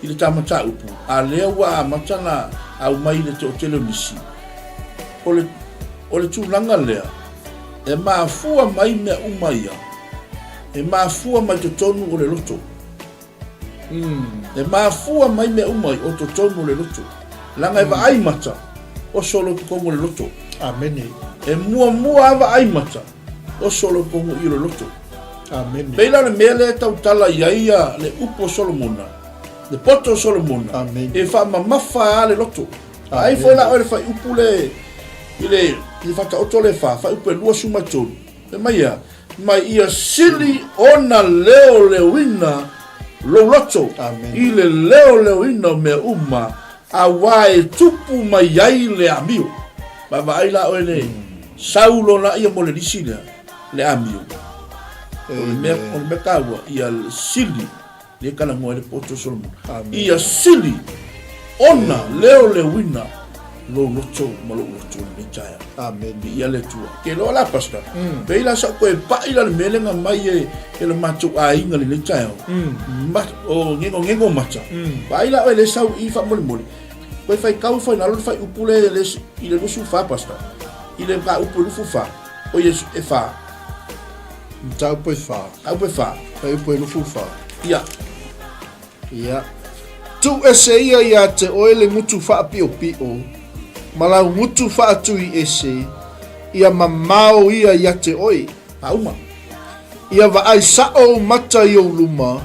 i le ta mataupu, a lea ua amata na aumai i le toatele o nisi. O le, o le tulaga lea, e mafua mai mea uma ia, e mafua mai totonu o le loto. E mafua mai mea uma ia o totonu o le loto. Leaga e vaai mata, oso loa i totonu o le loto. Amene. E muamua lava vaai mata, Oso lo pogo i lo loto. Amene. Pei la le mea lea e tautala i ai ia le upu o Solomona, le poto o Solomona, Amene. e faamamafa a le loto. Ai foi la oe le fuaiupu le i le i le Faataoto le fa, fuaiupu e 23. Fai mai ia, mai ia sili ona leoleoina lou loto Amene. i le leoleoina o mea uma, auā e tupu mai ai le amio. Vaavaai la oe le sau loa laia mo le lisi lea, le amio. O le mea, o le mea taua, ia sili, lea e talanoa ai le poto o Solomona, ia sili ona leoleoina lou loto ma lou loto i lenei taeao. Amene. Viia le Atua. Ke loa la, Pastor, pei la sa ou toe pai la le mea lea na aumai e, e le matou aiga i lenei taeao, ma, o ngegongego mata. Vaai la oe le sau i faamolemole, Koe faitau ifo i lalo le fuaiupu le, le, i le 24, Pastor. I le mataupu e 24. Oi, e, e whā. Mataupu e whā. Mataupu e whā. Fuaiupu e 24. Ia. Ia. Tuu ese ia iā te oe le gutu faapiopio, ma lau gutu faatui ese, ia mamao ia ia te oe. Auma. Ia vaai sa'o ou mata i ou luma,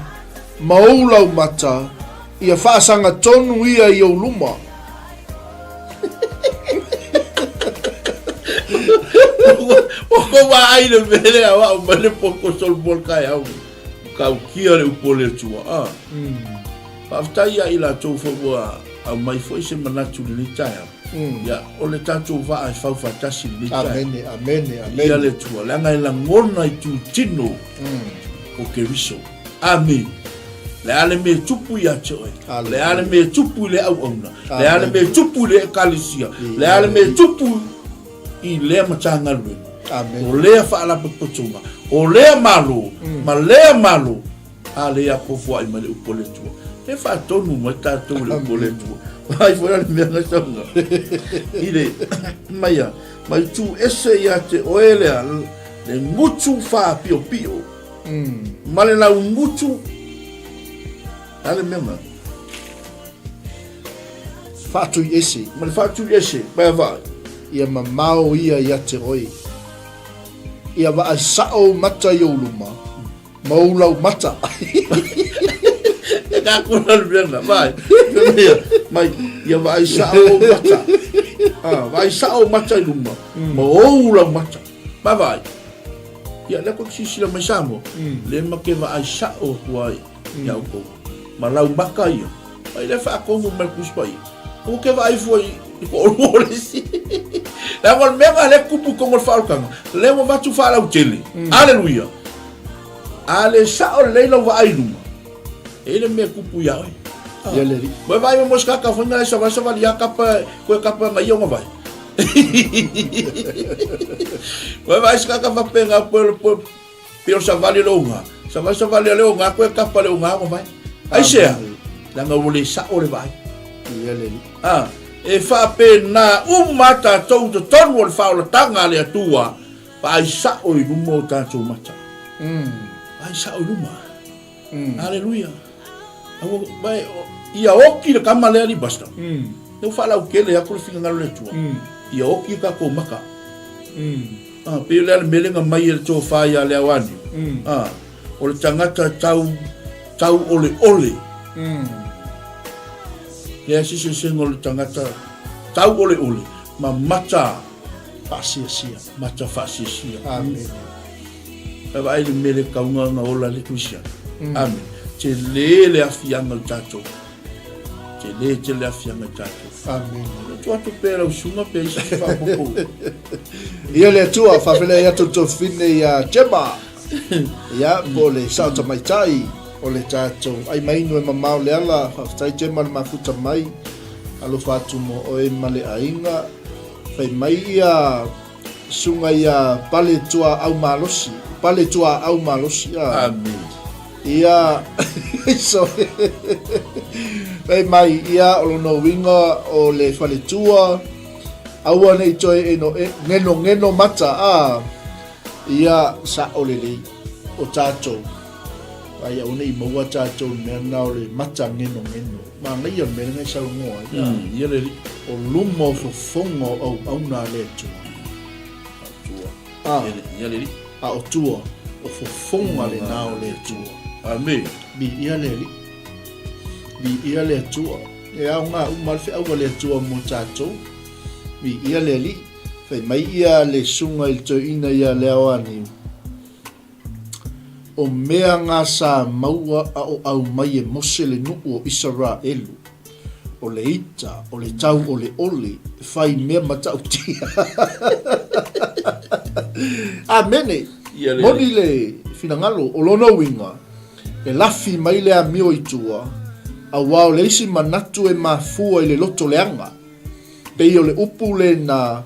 ma ou laumata, ia faasaga tonu ia i ou luma. Ua kou vaai i le mea lea o au mai le poto Solomon taeao nei. Tautia le upu a le Atua. Ah. Faafetai ia i latou foi ua aumai foi se manatu i lenei taeao. Ia, o le tatou vaa e fau faatasi i lenei taeao. Amene, amene, amene. Ia le Atua, leaga e lagona i tutino o Keriso. Amene. Le a le mea e tupu ia te oe. Le a le mea e tupu i le auauna. Le a le mea e tupu i le ekalesia. Le a le mea e tupu i lea Matagaluega. Amene. O lea faalapotopotoga, o lea Malo, ma lea Malo, A lea fofoai mai le upu a le Atua. E faatonu mai tatou i le upu a le Atua. Ai foi la le mea na sauga. I le mai a, mai tu ese ia te oe lea, le gutu faapiopio. Ma le lau gutu, a le mea na. Faatui ese. Ma le faatui ese, mai a vaai. Ia mamao ia ia te oe. Ia vaai sa'o ou mata i ou luma. Ma ou lau mata. E ka kona le mea na, vai. Ia, mai, ia vaai sa'o ou mata. Ah, vaai sao mata i luma, ma ou lau mata. Vaavaai. Ia, lea koe silasila mai Samoa, lea ma ke vaai sao atu ai ia outou. Ma lau maka ia, mai lea faatonu mai le Tusi Paia. Aua ke vaai fua i ko olua o le isi. Leaga o le mea lena lea e tupu i totonu o le faaolataga, lea ua avatu faalautele. Aleluia! A le sao lelei lau vaai i luma, e i ai le mea e tupu ia oe. Ia le alii. Ua e vaai mai mo se kaka foi na e savali savali ia kapa, koe kapa na ia ona vae. Ua e vaai se kaka faapena poe poe pei o le savali o le oga, savali savali a le oga koe kapa le oga ona vae. Aisea? Leaga ua le sao le vaai. Ia le alii. A, e faapena uma tatou i totonu o le faaolataga a le Atua, Vaai sao i luma o tatou mata. Vaai sao i luma. Aleluia. Aua, vae, ia oki le kama lea ni pastor. Lea ua faalautele atu le finagalo o le Atua. Ia oki o tatou maka. Ah, pei o le a le mea lea na mai e le tofa ia Leaoani. Ah, o le tagata tau, tau oleole. Lea se eseesega o le tagata tau oleole ma mata Faasiasia. Mata faasiasia. Amene. E vaai le mele kauga na ola le Kristiano. Amene. Tele le afiaga o tatou. Tele tele le afiaga o tatou. Amene. Tu atu pe lau suga pe isi se faapopo. Ia le Atua, faafetai atu le tuafafine ia Gemma. Ia, po o le sao tamaitai o le tatou ai mainu e mamao le ala. Faafetai Gemma le mafuta mai. Alofa atu mo oe ma le aiga. Fai mai ia suga ia pale tuaau malosi, pale tuaau malosi a. Amen. Ia so fai mai ia o lona uiga o le faletua aua nei toe eno e, ngeno ngeno mata a ia sa'o lelei o tatou ai aua nei maua tatou i le mea lena o le mata ngenongeno. Manaia le mea lena e saunoa ai. Mm, ia le alii. O luma o fofoga o auauna a le Atua. A o tua. A. Ia le alii. A o tua, o fofoga lena o le Atua. Amene. Viia le Alii. Viia le Atua. E aoga uma le feau a le Atua mo tatou. Viia le Alii. Fai mai ia le susuga i le toeaina ia Leaoaniu. O mea nga sa maua a o aumai e Mose le nuu o Isaraelu, o le ita, o le tau oleole, fai mea matautia. Amene! Moni le finagalo, o lona uiga, e lafi mai le amio i tua, aua o le isi manatu e mafua i le loto leaga, pei o le upu lena,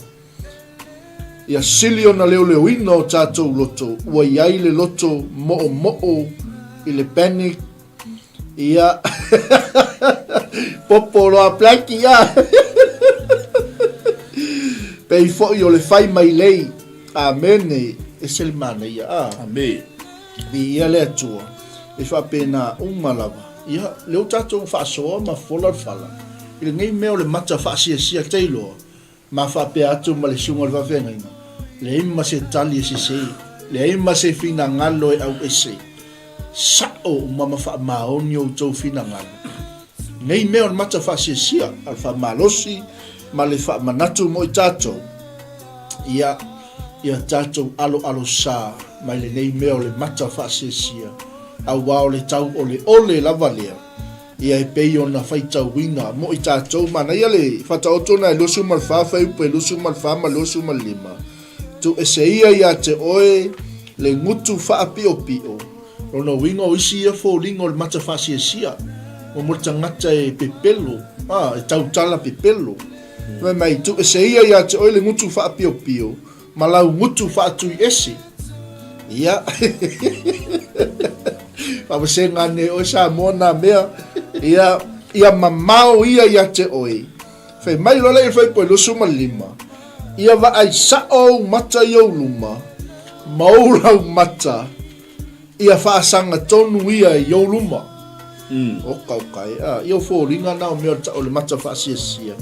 Ia sili ona leoleoina o tatou loto, ua i ai le loto moomoo i le panic, ia, popo loa Blackie a! Pei foi o le fai mailei, Amene, ese le manaia, a. Amene. Viia le Atua, e faapena uma lava. Ia, lea ua tatou faasoa ma fola le fala i lenei mea o le mata faasiasia teiloa, Ma faapea atu ma le susuga o le faafeagaiga, Leai ma se tali e sese, leai ma se finagalo e auese. Sa'o uma ma faamaoni outou finagalo. Nei mea o le mata faasiasia, a le faamalosi ma le faamanatu mo i tatou, ia, ia tatou aloalosā mai lenei mea o le mata faasiasia, auā o le tauoleole lava lea. Ia e pei ona faitauina mo i tatou, manaia le faataoto na e 24 fuaiupu e 24 ma 25, Tuuese ia ia te oe le gutu faapiopio, lona uiga o isi ia foliga o le mata faasiasia, mo le tagata e pepelo, a, e tautala pepelo. Fai mai, Tuuese ia ia te oe le gutu faapiopio, Ma lau gutu faatui ese. Ia. Faavasega ane oe Samoa na mea. Ia, ia mamao ia ia te oe. Fai mai loa le fai poe 25. Ia vaai sa'o ou mata i ou luma, ma ou lau mata. Ia faasaga tonu ia i ou luma. Oka oka e a. Ia o foliga na o mea o le mata faasiasia.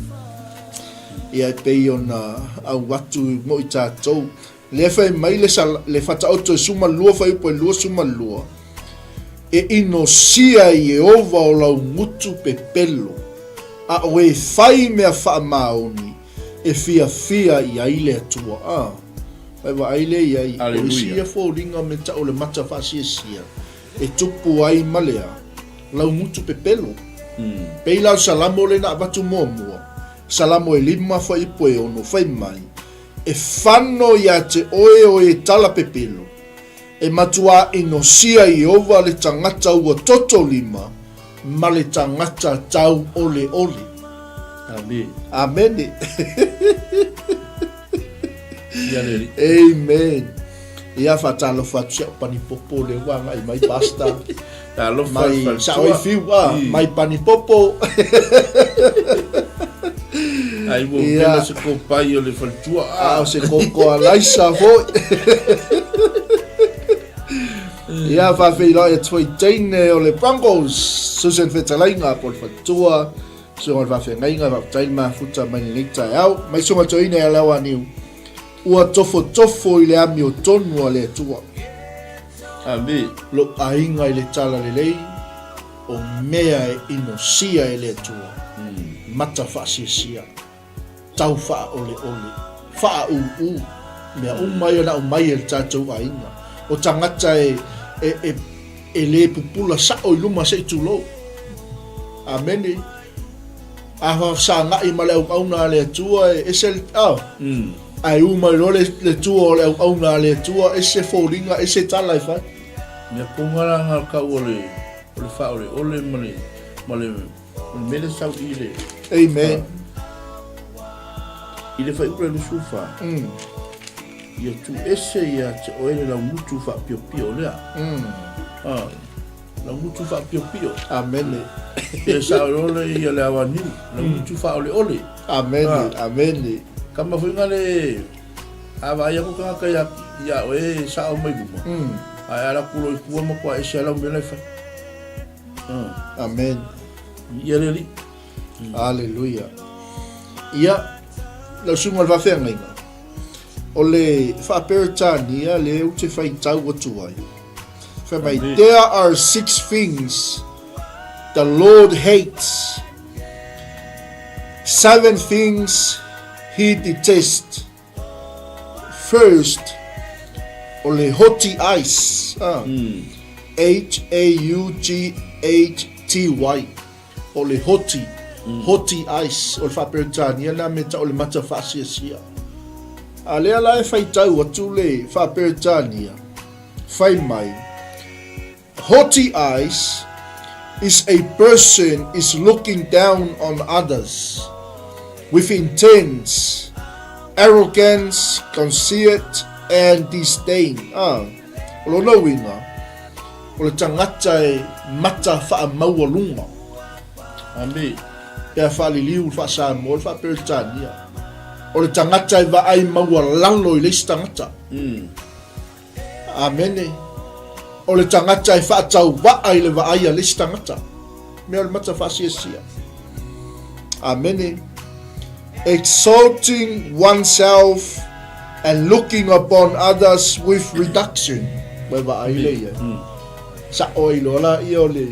Ia e pei ona au atu mo i tatou. Lea fai mai le, le Fataoto e suma lua fuaiupu e 22. E inosia e Ieova o lau gutu pepelo, a o e fai mea faamaoni. e fiafia i ai le Atua. A, vai vaai lea i ai, o isi ia foliga me tau o le mata faasiasia, e tupu ai ma le a? Laugutu pepelo. Pei la o le Salamo lea na avatu muamua, Salamo e lima fuaiupu e ono, fai mai, E fano iā te oe o e tala pepelo, e matuā inosia Ieova le tagata ua toto lima ma le tagata tauoleole. Amene. Amene. Amen. Ia faatalofa atu si au panipopo lea ua agai mai pastor. Talofa mai sao ai fiu ah, mai panipopo. Ai mo pena se kopai o le faletua. Ah, o se koko a Laisa foi. Ia faafeiloai atu foi teine o le Broncos, Susan Fetalaiga po o le faletua. Susuga o le Faafeagaiga, faafetai le mafuta mai lenei taeao. Mai susuga toeaina ia Leauaniu, ua tofotofo i le amiotonu a le Atua. Ame. Lou aiga i le talalelei, o mea e inosia e le Atua, mata faasiasia. tau faaoleole, faaūū, mea uma ia na aumai e le tatou aiga. O tagata e, e, e, e lē pupula sa'o i luma se i tulou. Amene. A faafesaga'i ma le auauna a le Atua e ese le, oh, mm. ae ū mai loa le, le tua o le auauna a le Atua, ese foliga, ese tala e fai. Mea koga la nga kau o le, o le faaoleole ma le, ma le O le mea lea sau i le... Amen. I le fuaiupu le 24. Ia tuuese ia te oe le laugutu faapiopio lea. Ah, laugutu faapiopio. Amene. Ia saoleole ia le awa niu, laugutu faaoleole. Amene, amene. Kama foi nga le a vaai aku tagata ia ia oe sao mai luma. Ae ala ku loa i tua ma kua ese lau mea la e fai. Amen. Ia le Alii. Aleluia. Ia, lau susuga o le faafeagaiga, o le Faa-Peretania lea ou te faitau atu ai. Fai mai, there are six things the Lord hates, seven things he detests. First, o le haughty eyes, H-A-U-G-H-T-Y, o le haughty, haughty eyes, o le Faa-Peretania lena mea tau o le mata faasiasia. A lea la e faitau atu le Faa-Peretania, fai mai, Haughty eyes is a person is looking down on others with intense arrogance, conceit and disdain. Ah, o lona uiga, o le tagata e mata faamaualuga. Ambe. Pe a faaliliu le faa-Samoa, le faa-Peretania. O le tagata e vaai maualalo i le isi tagata. Mm. Amene. O le tagata e faatauvaa i le vaai a le isi tagata. Mea o le mata faasiasia. Amene. Exalting oneself and looking upon others with reduction. Ua e vaai le ia. Mm. Sa'o ai loa la ia o le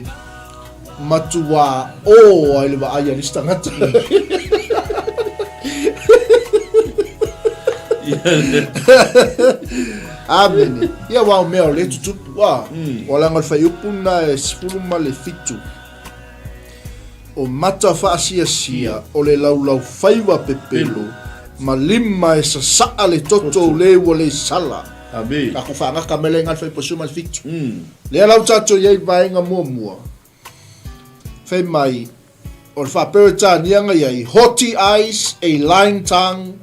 matuā ō ai le vaai a le isi tagata. Amene. Ia aua o mea o lea e tutupu, a. Ua leaga o le fuaiupu lena e 17. O mata faasiasia o le laulaufaiva pepelo ma lima e sasaa le toto o le ua le sala. Amene. Tatou faagata mai lea i na le fuaiupu 17. Lea la ua tatou i ai i le vaega muamua, fai mai, o le Faa-Peretania na i ai, Haughty eyes, a lying tongue,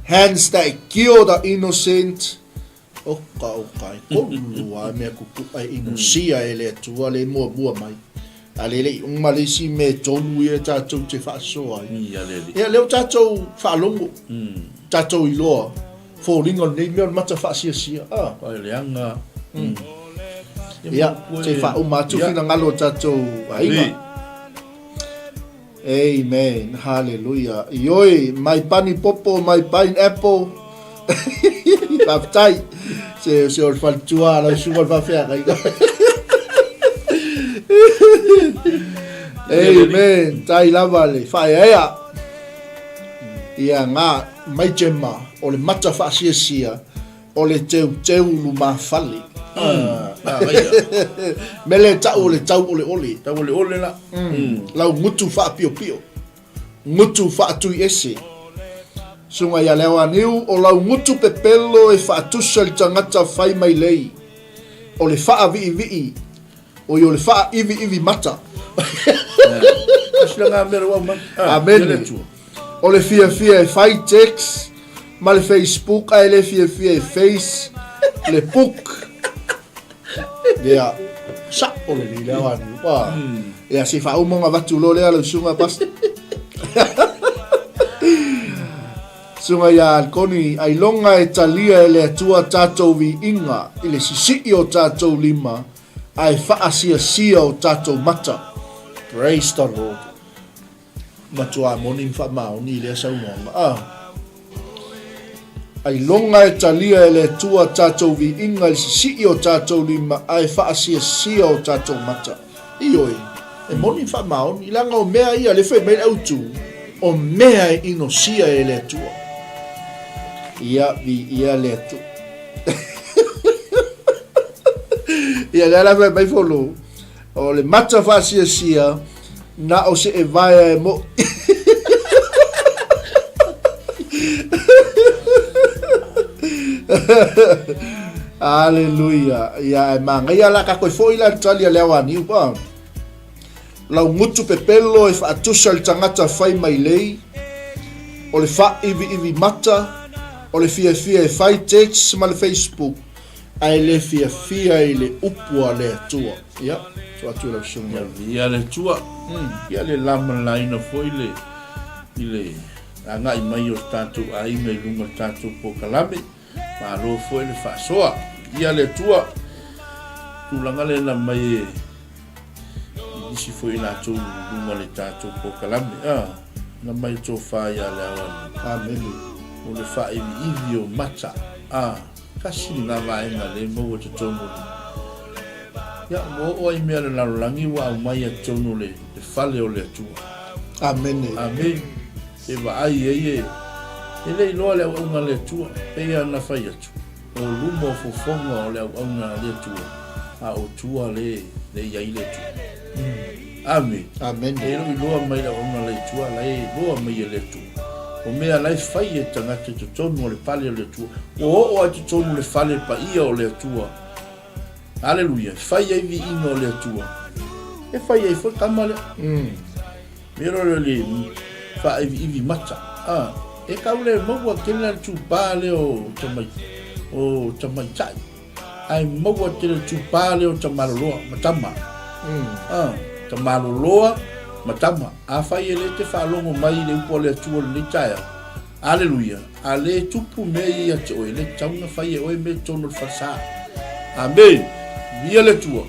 hands that kill the innocent. Oka, oka, e kolu lava mea kukuʻa e inosia e le Atua le muamua mai. A le le i uma le isi mea e tolu ia tatou te faasoa ai. Ia, lea ua tatou faalogo, tatou iloa. Foliga o lenei mea o le mata faasiasia. Ah. Pai leaga. Mm. Ia, se i faauma atu finagalo o tatou aiga. Amen. Hallelujah. Ioe, mai pani popo, mai pineapple. Faafetai. Se se o le faletua lau susuga o le faafeagaiga. Amen. Tai lava le faaeaea. Ia nga mai Gemma o le mata faasiasia o le teuteu lumafale. Mele tau o le tau oleole. Tau oleole la. Lau gutu faapiopio. Gutu faatuiese. Susuga ia Leaoaniu o lau gutu pepelo e faatusa i le tagata fai mai lei. O le faaviivii Oi o le faaiviivi mata. Amene. O le fiafia e fai text ma le Facebook ae le fiafia e face le book. Ia, sa'o lelei lea oa niu. Ua. Ia, se i faauma ona avatu loa lea lau susuga Pastor. Susuga ia Alkoni, ailoga e talia e le Atua tatou viiga i le sisii o tatou lima ae faasiasia o tatou mata. Praise the Lord. Matua moni ma faamaoni i lea saunoaga. Ah. Ailoga e talia e le Atua tatou viiga i le sisii o tatou lima ae faasiasia o tatou mata. Ioe, e moni ma faamaoni, leaga o mea ia lea fai mai le autu, o mea e inosia e le Atua. Ia, viia le Atua. Ia lea la fai mai Folau, o le mata faasiasia, na o se evaea e mo'i. Aleluia. Ia, e manaia la ka koe foi la le tali a le aoaniu pa. Lau gutu pepelo e faatusa i le tagata fai mailei, o le faaiviivi mata, o le fiafia e fai text ma le Facebook, ae le fiafia i le upu a le Atua. Ia, tuu atu i lau susuga. Ia, viia le Atua. Ia le lamalaina foi le i le agai mai o le tatou aiga i luga o le tatou polokalame. Malo foi le faasoa. Viia le Atua. Tulaga lea na mai e i nisi foi i latou i luga o le tatou polokalame. A, na mai tofa ia le aoani. Amene. O le faaiviivi o mata. A, tasi lena vaega lea e maua i totonu o le... Ia, ua oo ai mea a le lalolagi ua aumai i totonu o le fale o le Atua. Amene. Amene. E vaai ai e, e le iloa le auauna a le Atua, pei ona fai atu, o luma o fofoga o le auauna a le Atua, a o tua le, le i ai le Atua. Amene. Amene. E le o iloa mai le auauna a le Atua, la e iloa mai e le Atua. O mea la e fai e tagata i totonu o le pale o le Atua, ua oo lava i totonu o le fale paia o le Atua, Aleluia, e fai ai viiga o le Atua, e fai ai foi tama lea. Mea loa lea le faaiviivi mata. A, e tau le maua tele la le tupā lea o tamai, o tamaitai. Ae maua tele le tupā lea o tamaloloa ma tama. A, tamaloloa ma tama. Afai e le te faalogo mai i le upu a le Atua i lenei taeao, Aleluia! A le tupu mea ia ia te oe, e le tatau ona fai e oe mea i totonu o le falesa. Amene! Viia le Atua!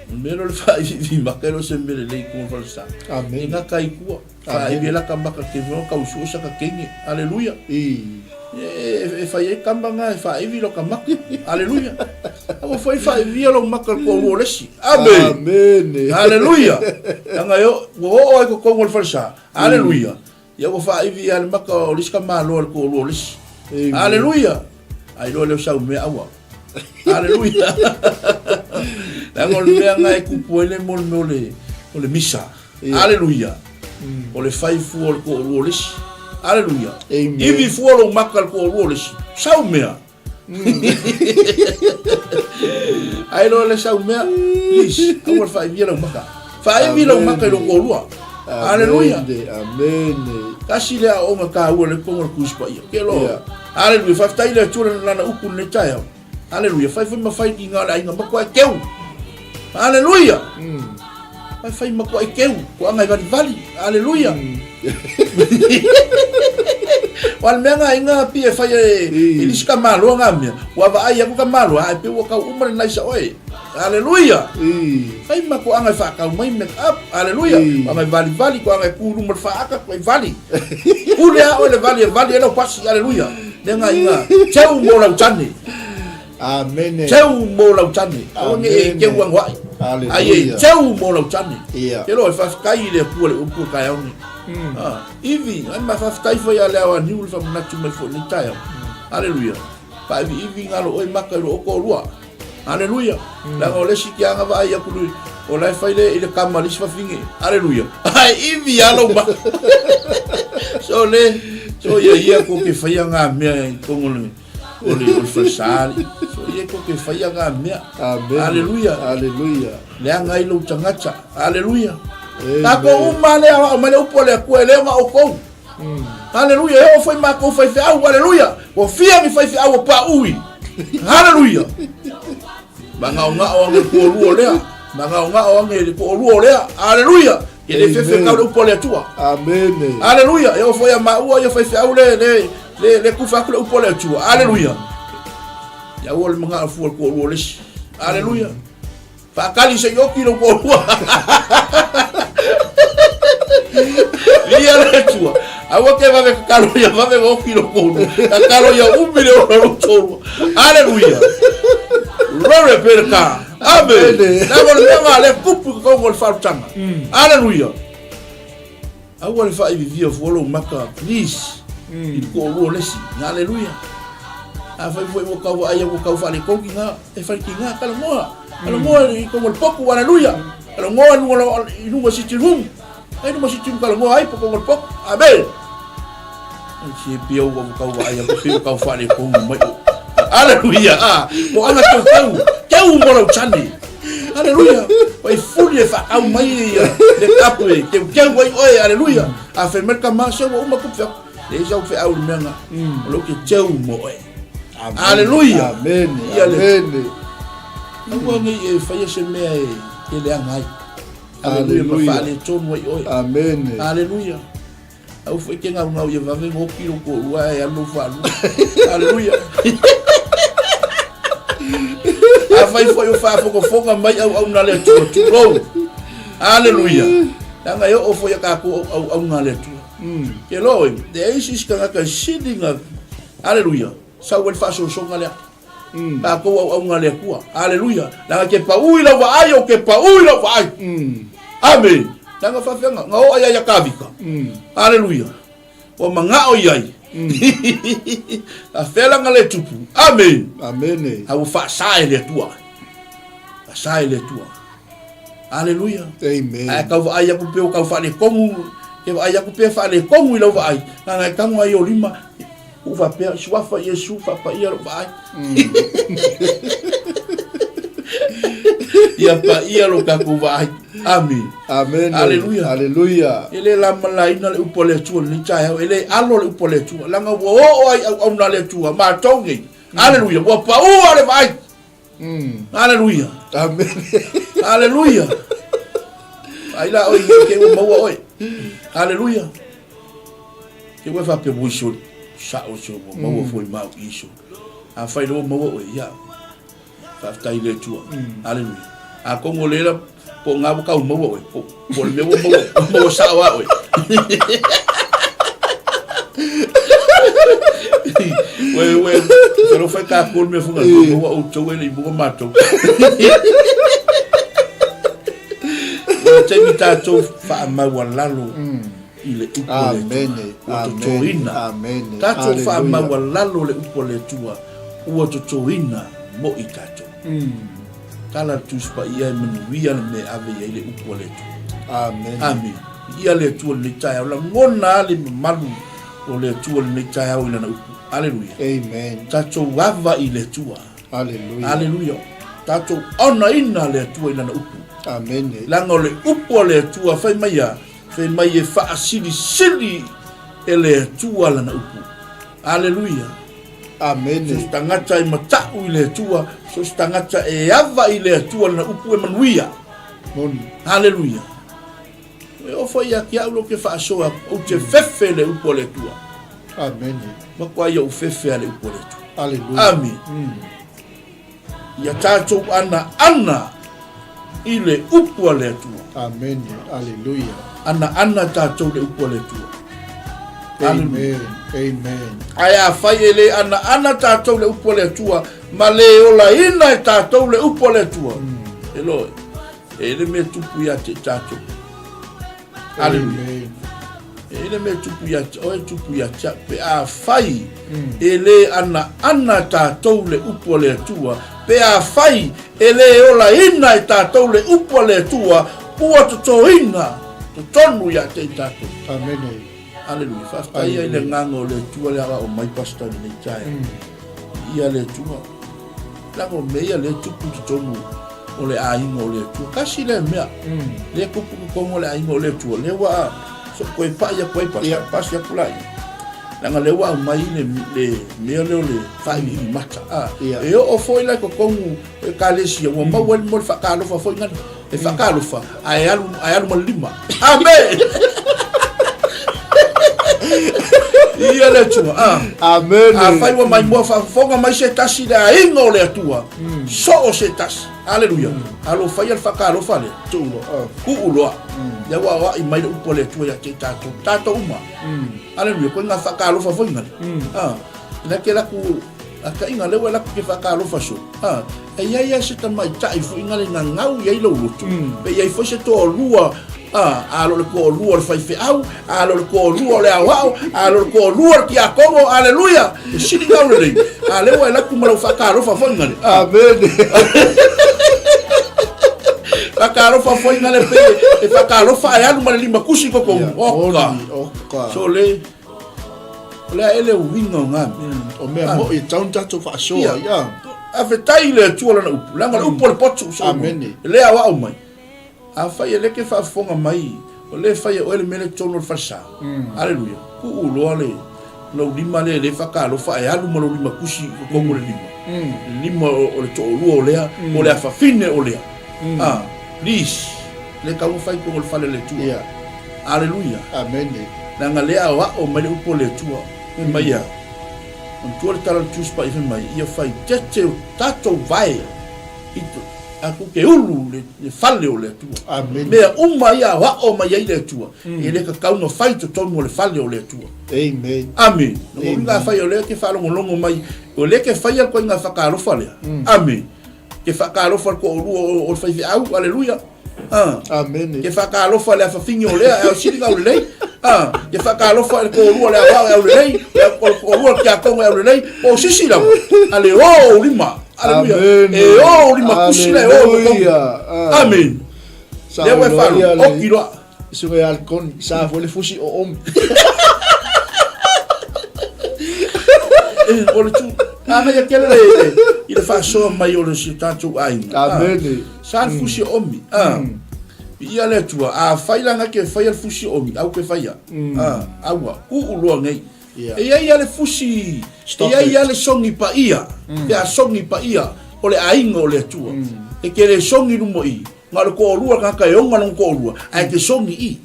O le mea lea o le faaiviivi maka e le o se mea lelei i totonu o le falesa. Amene. E gata ai tua. Faaivi ai laka maka ke mea kau sue sa ka kenge. Aleluia! E, e fai ai kama nga e faaivi lo ka maka. Aleluia! Aua foi faaivia lou maka i le toalua o le isi. Amene! Amene! Aleluia! Leaga e oo, ua oo ai i totonu o le falesa. Aleluia! Ia ua faaivi ia le maka o le isi tamaloa i le toalua o le isi. Aleluia! A iloa lea o sau mea aua. Aleluia! Leaga o le mea na e tupu ai le mo le mea o le, o le misa. Aleluia! O le fai fua o le toalua o le isi. Aleluia! Ivi fua lou maka i le toalua o le isi. Sau mea! Ai loa le sau mea, please, aua le faaivia lau maka. Faaivi lau maka i lou toalua. Aleluia. Amene. Tasi le aoaoga taua le totonu o le Tusi Paia. Ke loa. Aleluia. Faafetai i le Atua lana upu i lenei taeao. Aleluia. Fai foi ma fai ki ngā le aiga matua e keu. Aleluia. Fai fai matua e keu. Ko anga e valivali. Aleluia. Wa le mea ngā inga pi e fai e i lisi ka maloa ngā mea. Ua vaai aku ka maloa, ai pe ua kau uma le naisa oe. Aleluia. Fai ma ko anga e whaakau mai make up. Aleluia. Ko anga e valivali, ko anga e kū luma le whaaka, ko e vali. Pule a oe le vali e vali e lau pasi. Aleluia. Le ngā inga, teu mō lau tane. Amene. Teu mō lau tane. Aua ne e teu ango ai. Ai e teu mō lau tane. Ia. Te loa e whawhitai i le Atua le upu o taeao nei. Ivi, ai ma faafetai foi ia le ao aniu le faamanatu mai foi i lenei taeao. Aleluia. Faaiviivi galo oe maka i loo toalua. Aleluia. Leaga o le isi ke agavaa i aku lui, o la e fai le i le kama le isi fafine. Aleluia. Ae ivi a lou maka. So le, so ia ia ko ke faia ngā mea i tonu o le, o le, o le falesā. So ia ko ke faia ngā mea. Amen. Aleluia. Aleluia. Leaga ai lou tagata. Aleluia. Tatou uma lea o mai le upu a le Atua e le o na outou. Aleluia, e oo foi matou faifeau, aleluia. Ua fia ni faifeau ua paui. Aleluia. Magaogao age le toalua lea. Magaogao age le toalua lea. Aleluia. E le fefe kau le upu a le Atua. Amene. Aleluia. E oo foi a maua ia faifeau le le le le kufa atu le upu a le Atua. Aleluia. Ia ua le magao fua le toalua le isi. Aleluia. Faatali se i oti lou toalua. Viia le Atua. Aua ke vave tatalo ia vave oti lou toalua. Tatalo ia umi le ola o lou toalua. Aleluia. Glory be to God. Amen. Leaga o le mea lena lea e tupu i totonu o le faalutaga. Aleluia. Aua le faaivivia fua lou maka, please, i le toalua o le isi. Aleluia. Afai foi ua tau vaai ua tau faaletonu tiga, e fai tiga, talanoa. Talanoa i totonu o le potu, aleluia. Talanoa i luga i luga sitting room. Ai luma sitting room talanoa ai po totonu o le potu. Amen. Ai se pia ua tau vaai atu pei ua tau faaletonu mai. Aleluia. Ah, po anga tau tau. Tau mo lau tane. Aleluia. Pai fuli e whaau mai ia le kapu e teu teu ai oe. Aleluia. A whai mai ka maa se ua uma kupu whiau. Le isa u whiau le mea nga. O lou ke teu mo oe. Aleluia. Amen. Ia le. Amen. Aua nei e whaia se mea e e leaga ai. Aleluia. Ma Aleluia. whaale tonu ai oe. Amen. Aleluia. Aua foi ke gaugau ia vave goki lou toalua ae alu lou faalua. Aleluia. Afai foi o faafogafoga mai auauna a le Atua, tulou. Aleluia. Leaga e oo foi a tatou auauna a le Atua. Ke loa oe, leai se isi tagata e sili na, aleluia, sau ai le faasoasoga lea. Tatou auauna a le Atua. Aleluia. Leaga ke pau i lau vaai, o ke pau i lau vaai. Amene. Leaga faafeaga, na oo ai ia Tavita. Aleluia. Ua manao i ai. A fea lana le tupu. Amene. Amene. A ua faasa e le Atua. Faasa e le Atua. Aleluia. Amen. Ae tau vaai aku pe o tau faaletonu, ke vaai aku pe faaletonu i lau vaai. Leaga e tago ai o lima, Ua faapea, Suafa Iesu, faapaia lou vaai. Ia paia lo tatou vaai. Amene. Amene. Aleluia. Aleluia. E le lamalaina le upu a le Atua i lenei taeao, e le alo le upu a le Atua, leaga ua oo ai auauna a le Atua, matou nei. Aleluia, ua paua le vaai. Aleluia. Amene. Aleluia. Ai la oe i ke ua maua oe. Aleluia. Ke ua faapea ua iso sao se ua maua foi mau iso. Afai loa maua oe, ia. Faafetai i le Atua. Aleluia. Atonu o lela po o ngā ua tau maua oe, po, po o le mea ua maua, ua maua sao a oe. Ue, ue, whero whai tā kōru mea whunga, ua maua outou e le i mua mātou. Ua taimi tātou whaamaualalo i le upu a le Atua. Ua totoina. Tātou whaamaualalo le upu a le Atua, ua totoina mo i tātou. Tala le Tusi Paia e manuia le mea e ave i ai le upu a le Atua. Amen. Amene. Viia le Atua i lenei taeao. Lagona lava le mamalu o le Atua i lenei taeao i Lana upu. Aleluia. Amen. Tatou ava i le Atua. Aleluia. Aleluia. Tatou onaina le Atua i Lana upu. Amene. Leaga o le upu a le Atua, fai mai a, fai mai e faasilisili e le Atua Lana upu. Aleluia. Amene. So se tagata e matau i le Atua, so se tagata e ava i le Atua lana upu e manuia. Moni. Haleluia. E oo foi ia te au lou ke faasoa atu, ou te fefe i le upu a le Atua. Amene. Matua ia ou fefe a le upu a le Atua. Aleluia. Amene. Ia tatou anaana i le upu a le Atua. Amene. Aleluia. Anaana tatou i le upu a le Atua. Amen. Amen. Ae afai e le anaana tatou i le upu a le Atua, ma le olaina e tatou le upu a le Atua, e loe, e le mea tupu ia te i tatou. Aleluia. Amen. E i ai le mea e tupu ia te oe, e tupu ia te au, pe afai e le anaana tatou le upu a le Atua, pe afai e le olaina e tatou le upu a le Atua, ua totoina totonu ia te i tatou. Amene. Aleluia. Faafetai ai le agaga o le Atua le aoao mai pastor i lenei taeao. Viia le Atua. Leaga o mea ia lea e tupu i totonu o le aiga o le Atua. Tasi lea mea. Lea e tupu i totonu o le aiga o le Atua. Lea ua toe pai atu ai pastor, pasi atu laia. Leaga lea ua aumai le, le mea lea o le faaiviivi mata. Ah, E oo foi la i totonu o ekalesia, ua maua ai le mea o le faatalofa foi ngana. E faatalofa, ae alu, ae alu ma le lima. Amen! Ia le Atua. Ah. Amen. Afai ua maimoa faafofoga mai se tasi le aiga o le Atua, so o se tasi. Aleluia. Alofaia le faatalofa lea. Tuu loa. Ah. Tuu loa. Ia ua aoai mai le upu a le Atua ia te i tatou. Tatou uma. Aleluia. Koe ngā faatalofa foi ngale. Ah. Ina ke laku akaiga lea ua laku ke faatalofa so. Ah. E i ai lava se tamaitai foi na le gagau i ai lou loto, pe i ai foi se toalua, a, a lo le toalua o le faifeau, a lo le toalua o le aoao, a lo le toalua o le tiakono, aleluia, e sili gau lelei, a lea ua e laku ma lau faatalofa foi ngale. A. Amene. Faatalofa foi ngale pe e faatalofa e alu ma le limakusi i totonu. Oka. Oka. So le. O le a ele uiga o ngā mea. O mea moʻi e tatau ona tatou faasoa ai, a. Faafetai i le Atua lana upu, leaga o le upu a le potu, Amene. E le aoao mai. Afai e le ke faafofoga mai, o le fai e oe le mea lea i totonu o le falesa. Aleluia. Tuu loa le lou lima lea e le faatalofa ae alu ma lou lima kusi i totonu o le lima. Le lima o le toalua o lea, o le afafine o lea. Ah, please. Le tau ona fai i totonu o le fale o le Atua. Ia. Aleluia. Amene. Leaga lea aoao mai le upu a le Atua, fai mai a, manatua le tala o le Tusi Paia fai mai, ia fai tete o tatou vae i to, a tou te ulu le, le fale o le Atua. Amene. Mea uma ia aoao mai ai le Atua, e le tatau ona fai i totonu o le fale o le Atua. Amen. Amene. Lona uiga afai o lea e te faalogologo mai, o lea e te faia le ituaiga whakaalofa lea. Amene. Ke whakaalofa le toalua o le faifeau, aleluia. Ah. Amene. Ke whakaalofa le afafini o lea, e au sili au lelei. Ah. Ke whakaalofa le toalua le awao e au lelei. Le toalua le tiakono e au lelei. Po sisi lava. Ale o lima. Aleluia. Amene. E o lima kusi le o. Aleluia. Ah. Amen. Sa Lea ua e o whalo. ia le- Oki loa. Suka ia le koni, sa foi le fusi o omi. Eh, o le tu ana ia kele le i le faasoa mai o le si tatou aiga. Amene. Sa le fusi o omi. Ah. Ia le Atua, afai la nga ke faia le fusi o omi, au ke faia. Ah, aua, uu loa nei. Ia. E i ai lava le fusi, Stop e i ai it. lava le sogi paia, pe a sogi paia o le aiga o le Atua. E ke le sogi i luma i, Na o le toalua le tagata e ona lona toalua, ae te sogi i.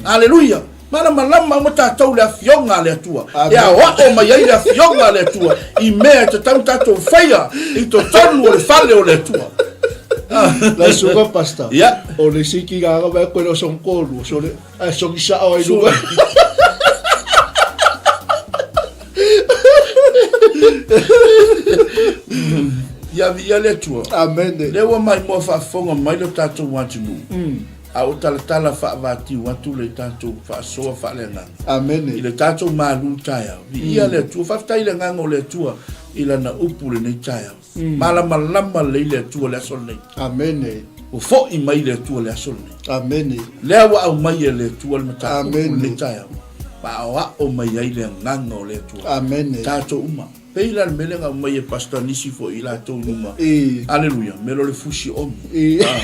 Aleluia! Malamalama uma tatou i le Afioga a le Atua. E aoao mai ai le Afioga a le Atua i mea e tatau ona tatou faia i totonu o le fale o le Atua. La suka pastor. Ia. O le isi kigāga vai koe le o song kōlua, so le, ae sogi sa'o ai luga. Ia viia le Atua. Amene. Lea ua maimoa faafofoga mai lo tatou atunuu. A o talatala faavatiu atu le tatou faasoa faaleagaga. Amene. I le tatou malu taeao. Viia le Atua. Faafetai i le agaga o le Atua i lana upu i lenei taeao. Malamalama lelei le Atua i le aso lenei. Amene. Ua foi mai le Atua i le aso lenei. Amene. Lea ua aumai e le Atua le mataupu i lenei Amene. taeao. Ma aoao mai ai le agaga o le Atua. Amene. Tatou uma. Pei la le mea lea na aumai e Pastor nisi foi i latou i luma. I. Aleluia. Mea lo le fusi omi. I. Ah.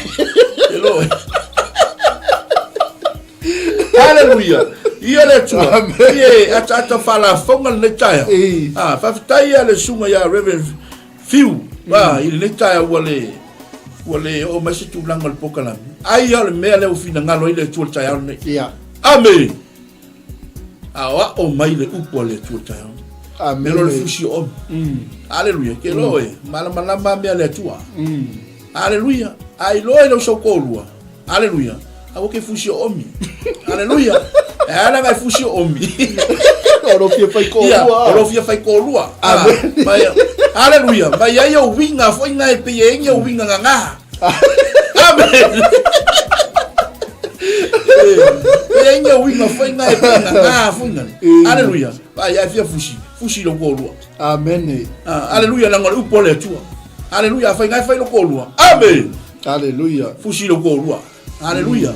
E lo. Aleluia. Ia le Atua. Amen. Ia ataata faalafoga lenei taeao. I. Ah, faafetai ia le susuga ia Reverend Fiu. Ah, i lenei taeao ua le ua le oo mai se tulaga o le polokalame. Ai ia o le mea lea ua finagalo ai le Atua i le taeao lenei. Ia. Amene. Aoao mai le upu a le Atua i le taeao. Amene. Mea lo le fusi o omi. Aleluia. Ke loa e malamalama mea le Atua. Aleluia. A iloa i lau sautoalua. Aleluia. Aua ke fusi o omi. Aleluia. E ala ngai fusi o omi. O lo fia fai Ia, kōlua. o lo fia fai kōlua. Amen. Ah, mai, aleluia. Mai ai o winga foi ngai pe e ingi o winga nganga. Amen. E leai ni uiga foi na e pe na foi na. Aleluia. Vai ai fia fusi, fusi lo ko Amen. Ah, aleluia la ngol upo le tua. Aleluia fai ngai fai lo ko Amen. Aleluia. Fusi lo ko Aleluia.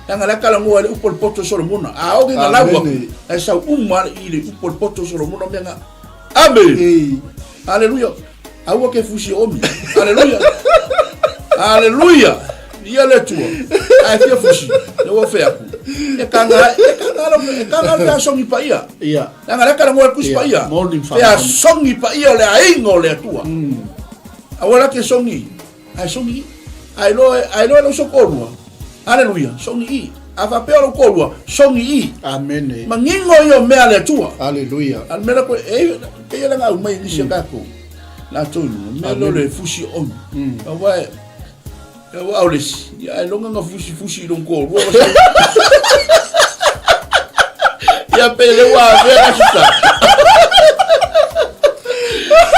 Langa la kala ngoa le upo le poto Solomona. A o ke laua. E sau uma i le upo le poto Solomona menga. Amen. Aleluia. Aua ke fusi omi. Aleluia. Aleluia. Ia le tua. Ai fia fusi. Le ua fea ku. E kanga e kanga lo e kanga le songi pa ia. Ia. Langa la kala ngoa kusi pa ia. Fea songi pa ia le aingo le tua. Aua la ke songi. Ae songi i. Ae loa, ae loa lou sokolua. Aleluia. Songi i. A faapea o lou kolua, songi i. Amene. Manino ia o mea a le Atua. Aleluia. A le mea la koe, e, pei la ngau mai nisi a kākou. Latou i luga, mea lea o le fusi omi. Aua e, aua o le isi, ia ae loga na fusi fusi i lou kolua. Ia pe le ua avea la susa.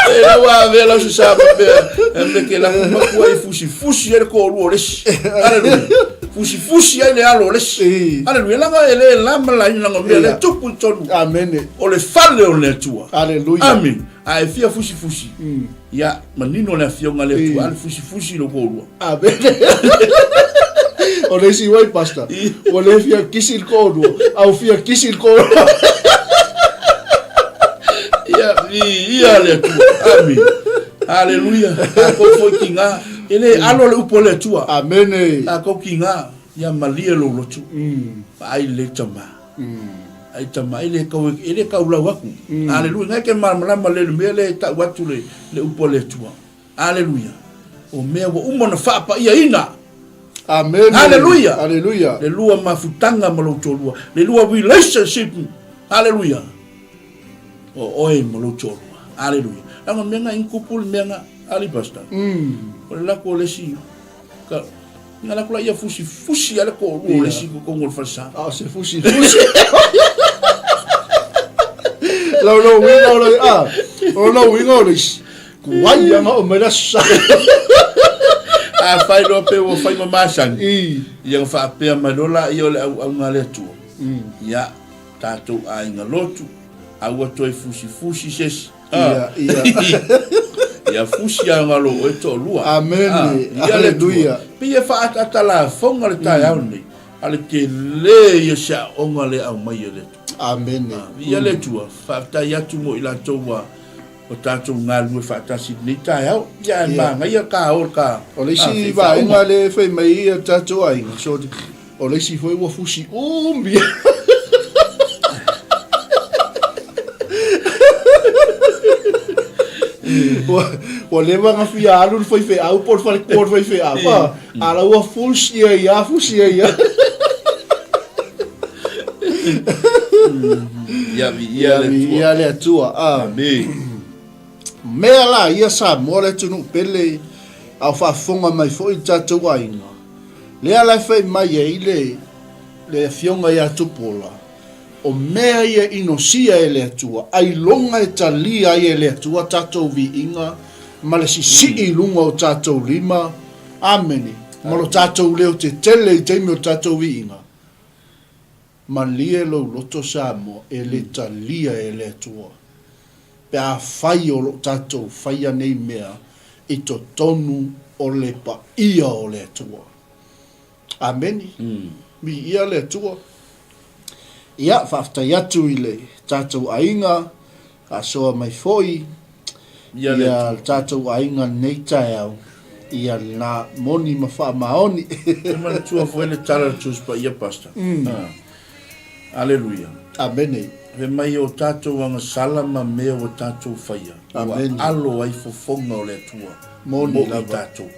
Pe le ua avea la susa ma pe me ke la makua i fusi fusi ai le kolua o le isi. Aleluia. Fusi fusi ai le alo o le isi. Aleluia. Langa e le lama la ina langa mea le tupu i tonu. Amene. O le fale o le Atua. Aleluia. Amen. A e fia fusi fusi. Ia manino le afioga a le Atua. A le fusi fusi i lou kolua. Amene. O le isi uai, Pastor. Ua le fia kisi le toalua, a ua fia kisi le toalua. Ia, viia le Atua. Amene. Aleluia. Tatou foi tiga. E le alo le upu a le Atua. Amene. Tatou tiga. Ia malie lou lotu. Vaai lelei tama. Ai tama, e le tau, e le taulau atu. Aleluia. Ngai ke malamalama le mea le tau atu le, le upu a le Atua. Aleluia! O mea ua uma ona faapaiaina. Amene. Aleluia! Aleluia! Le lua mafutaga ma lou toalua, le lua relationship. Aleluia! O oe ma lou toalua. Aleluia! Leaga o mea na inkupu le mea na, ali pastor. O le lako o le isi, ka, nga lako la ia fusi fusi ale ko o le isi ko kongo le falesa. A o se fusi fusi. Lau lau uiga o le, a, o lau uiga o le isi. Kuai anga o mai le aso Sa. Afai loa pe ua fai ma masani, ia ona faapea mai loa laia o le auauna a le Atua, Ia, tatou aiga lotu, aua toe fusifusi se isi. Ia, ia. Ia fusi lava lo oe toalua. Amene. Ia le Atua. Pei e faaataata lafoga le taeao lenei, a le tele ia se aoga lea e aumai e le Atua. Amene. Ia le Atua, faafetai atu mo i latou ua O tatou galulue faatasi i lenei taeao. Ia ae manaia ka o ka. O le isi vaega lea e fai mai ai a tatou aiga, so o le isi foi ua fusi umi. Ua leva ona fia alu le faifeau po o le falekua o le faifeau, a, a la ua fusi ai a, fusi ai a. Ia viia le Atua. Viia le Atua. Ah. Amene. Mea la ia Samoa le atunuu pele a o faafofoga mai foi le tatou aiga. Lea la e fai mai ai le le afioga ia Tupuola, o mea ia inosia e le Atua, ailoga e talia ai e le Atua tatou viiga ma le sisii i luga o tatou lima, amene, ma lo tatou leo tetele i taimi o tatou viiga. Malie lou loto Samoa e le talia e le Atua pe afai o lo tatou faia nei mea i totonu o le paia o le Atua. Ameni. Viia le Atua. Ia, faafetai atu i le tatou aiga, faasoa mai foi Ia le tatou aiga lenei taeao, ia lena moni ma faamaoni. E manatua foi le tala a le Tusi Paia, Pastor. Aleluia. Amene. Fai mai o tatou agasala ma mea ua tatou faia, ua alo ai fofoga o le Atua mo i tatou.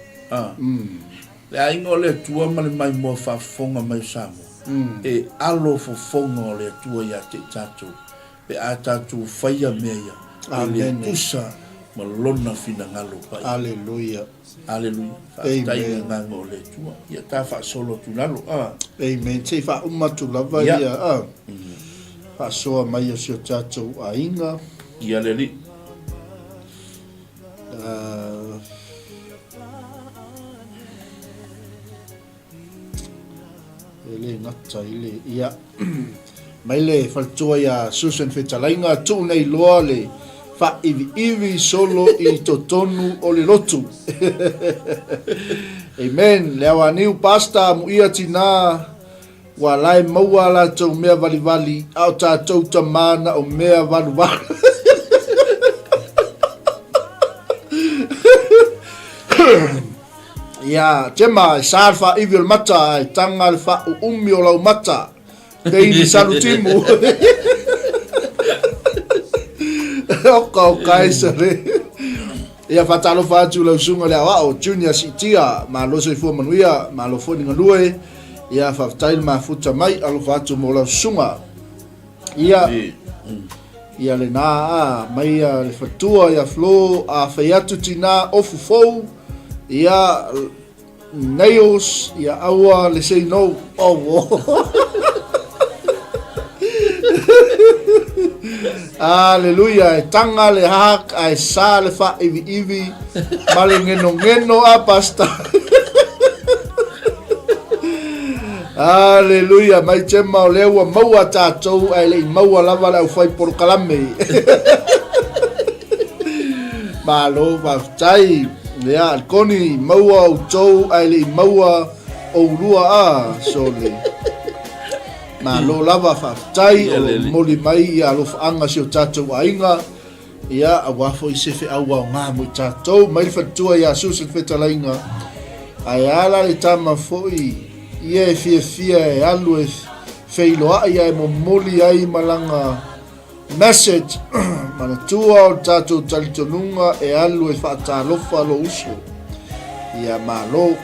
Le aiga o le Atua ma le maimoa faafofoga mai o Samoa, e alo fofoga o le Atua ia te i tatou, pe a tatou faia mea ia, e le tusa ma Lona finagalo paia. Aleluia. Aleluia. Faafetai i le Agaga o le Atua. Ia ta faasolo atu i lalo. A. Amen. Se i faauma atu lava ia, a. Faasoa mai o si o tatou aiga. Ia le Alii. E le gata i le, ia, mai le faletua ia Susan Fetalaiga, tuu nei loa le faaiviivi solo i totonu o le lotu. Amen. Le aoaniu, Pastor, amuia tina, Ua la e maua a latou mea valivali, a o tatou tama na o mea valuvalu. Ia, Gemma, e sa le faaivi o le mata, ae taga le faauumi o lau mata. Daily Salutimu. Oka oka e sale. Ia faatalofa atu lau susuga i le aoao Junior Siitia, malo soifua manuia, malo foi le galue. Ia faafetai le mafuta mai, alofa atu mo lau susuga. Ia ia lena a mai ia le fatua ia Flo a fai atu tina ofu fou ia Nails, ia aua le say no. Oh, oh. Aleluia, e tanga le hak, a e sa le whaiwi iwi, ma le ngeno ngeno a pasta. Aleluia, mai tema o lea ua maua tātou, a e le i maua lava le au whai porokalame. Malo faafetai. Ia, Koni, maua outou ae le i maua oulua a, sole. Malo lava faafetai o lo o momoli mai ia alofaaga si o tatou aiga. Ia, aua foi se feau aoga mo i tatou. Mai le faletua ia Susan Fetalaiga. Ae a la le tama foi ia e fiafia e alu e feiloai ae momoli ai ma lana Message, Manatua o le tatou talitonuga e alu e faatalofa lou uso. Ia malo.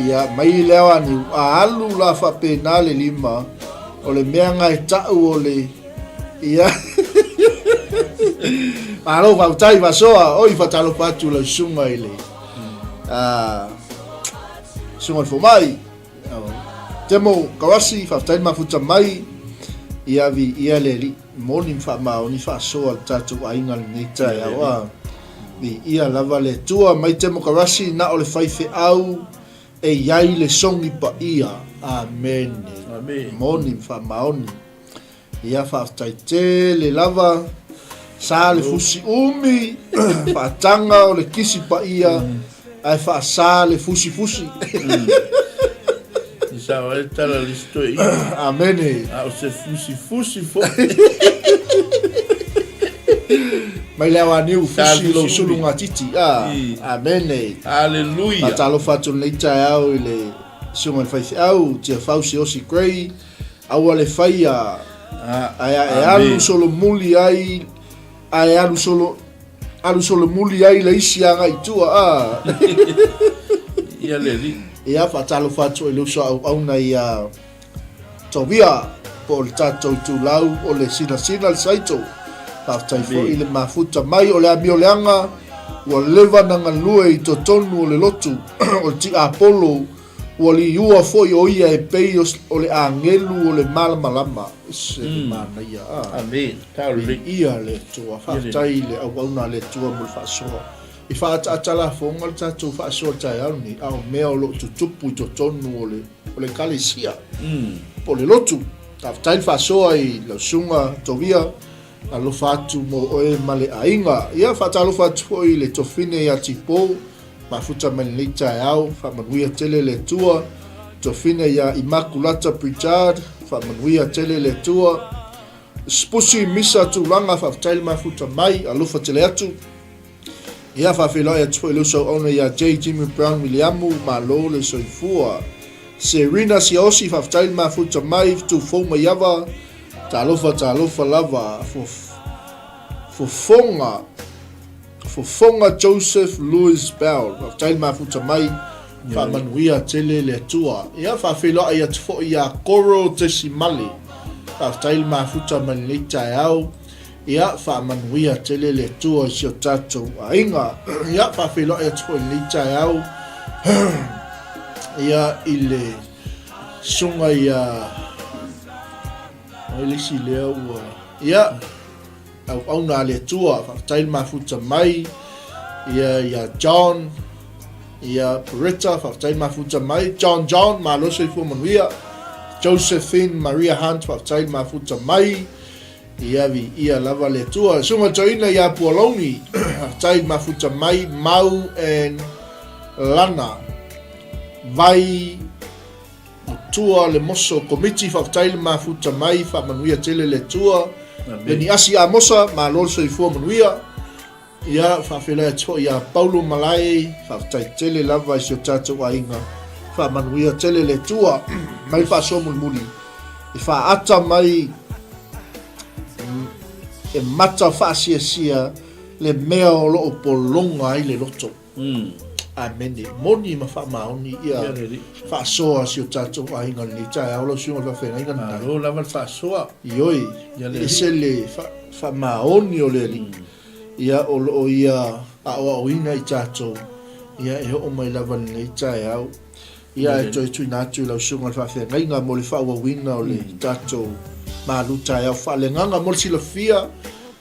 Ia mai le ao aniu, a alu la faapena le lima, o le mea nga e tau o le ia Malo faafetai Vasoa, oi faatalofa atu lau susuga i le susuga i le fomai. Temo Kawasi, faafetai le mafuta mai, ia viia le Alii, moni ma faamaoni faasoa le tatou aiga lenei taeao a. Viia lava le Atua mai Temo Kawasi na o le faifeau e iai le sogi paia. Amene. Moni ma faamaoni. Ia faafetai tele lava. Sa le fusi umi, faataga o le kisi paia, ae faasa le fusifusi. I sao ai tala le isi toeaina. Amene. A o se fusifusi foi. Mai le aoaniu fusi lou sulu gatiti. Ah, amene. Hallelujah. Faatalofa atu lenei taeao i le susuga i le faifeau, Tiafau Siaosi Gray, Aua le faia, ae a e alu solomuli ai, ae alu solo, alu solomuli ai le isi agai i tua, a. Ia le alii. Ia, faatalofa atu i le uso a auauna ia Tovia, po o le tatou itulau o le sinasina le saito. Faafetai foi i le mafuta mai o le amioleaga ua leva na galue i totonu o le lotu o le tiapolo Ua liua foi o ia e pei o le agelu o le malamalama. Se le manaia a. Amen. Viia le Atua. Faafetai i le auauna a le Atua mo le faasoa. I faaataata lafoga le tatou faasoa i le taeao lenei, a o mea o lo o tutupu i totonu o le o le Ekalesia, po o le lotu. Faafetai le faasoa i lau Susuga Tovia. Alofa atu mo oe ma le aiga. Ia, faatalofa atu foi i le tofine ia Tipo, mafuta mai lenei taeao, faamanuia tele le Atua. Tofine ia Imakulata Pritchard, faamanuia tele le Atua. Spusi Misa Tulaga, faafetai le mafuta mai, alofa tele atu. Ia, faafeiloai atu foi i le uso auauna ia J. Jimmy Brown Wiliamu, malo le soifua. Serena Siaosi, faafetai le mafuta mai, Tufou Maiava, talofa talofa lava, Fofoga, Fofoga Joseph Louis Bell, faafetai le mafuta mai, faamanuia tele le Atua. Ia, faafeiloai atu foi ia Koro Tesimale, faafetai le mafuta mai lenei taeao. Ia, faamanuia tele le Atua i si o tatou aiga. Ia, faafeiloai atu foi i lenei taeao, ia, i le susuga ia, ai le isi lea ua, ia, auauna a le Atua, faafetai le mafuta mai, ia, ia John, ia, Beretta, faafetai le mafuta mai, John John, malo soifua manuia. Josephine Maria Hunt, faafetai le mafuta mai. Ia viia lava le Atua. Le susuga toeaina ia Pualauni, faafetai le mafuta mai, Mau and Lana, Vai Matua le Moso Komiti, faafetai le mafuta mai, faamanuia tele le Atua. Leni Asi Amosa, malo le soifua manuia. Ia, faafeiloai atu foi ia Paulo Malae, faafetai tele lava i si o tatou aiga, faamanuia tele le Atua mai le faasoa mulimuli e faaata mai e mata faasiasia le mea o lo o pologa ai le loto. Mm. Amene. Moni ma faamaoni ia faasoa si o tatou aiga lenei taeao lau susuga i le faafeagaiga lena. Malo lava le faasoa. Ioe, ese le faamaoni o le Alii. Mm. Ia, o lo o ia aoaoina i tatou, ia, e oo mai lava i lenei taeao. Ia, ae toe tuuina atu i lau susuga i le faafeagaiga mo le faaauauina o le tatou malu taeao faaleagaga. Mo le silafia,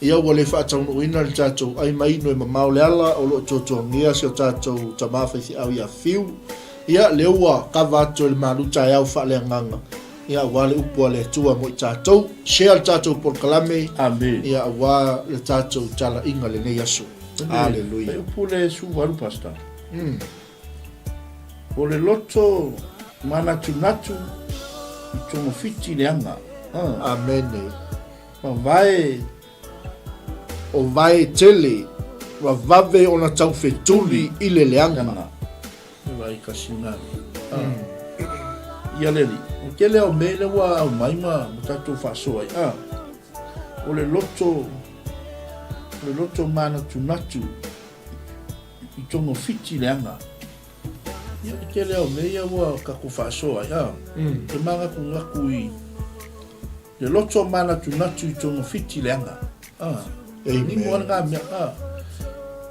ia, ua le faataunuuina le tatou ai ma inu e mamao le ala o lo o tuatuagia si o tatou tama faifeau ia Fiu. Ia, lea ua kava atu e le malu taeao faaleagaga. Ia aua le upu a le Atua mo i tatou. Share le tatou polokalame. Amen. Ia aua le tatou talaiga lenei aso. Hallelujah. Fai upu le 18 pastor. Mm. O le loto manatunatu i togafiti leaga. Ah. Amen. Mavae O vae tele, vavave ona taufetuli i le leaga. E vai kasi na. Ah. Ia le alii, o tele ao mea lea ua aumai ma ma tatou faasoa ai. Ah. O le loto, o le loto manatunatu i togafiti leaga. Ia, e tele ao mea ia ua tatou faasoa ai. Ah. E manatunatu i Le loto manatunatu i togafiti leaga. Ah. Nimo ana ngā mea. Ah.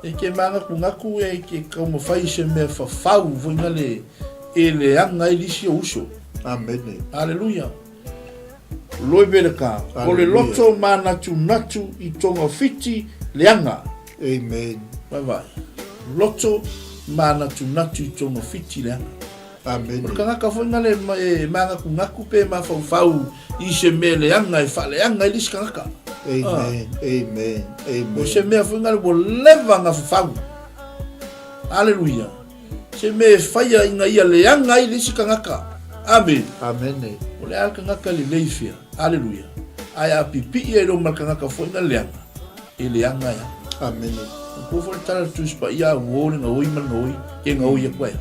E ke mānatunatu e ke taumawhai i se mea whawhau foi le e leaga ai lisi o uso. Amene. Aleluia. Loi vele ka. O le loto manatunatu i togafiti leaga. Amen. Vai vai. Loto manatunatu i togafiti leaga. Amene. O le tagata foi na le e mānatunatu pe mafaufau i se mea leaga e faaleaga ai le isi tagata. Amen. Ah. Amen. Amen. O se mea foi na le ua leva na fafau. Aleluia. Se mea e faia ina ia leaga ai le isi tagata. Amen. Amene. O le a le tagata lelei fia. Aleluia. Ae a pipii ai loa ma le tagata foi na leaga, e leaga ai a. Amene. O foi le tala le Tusi Paia, uo le gaoi ma le gaoi, ke gaoi aku ai.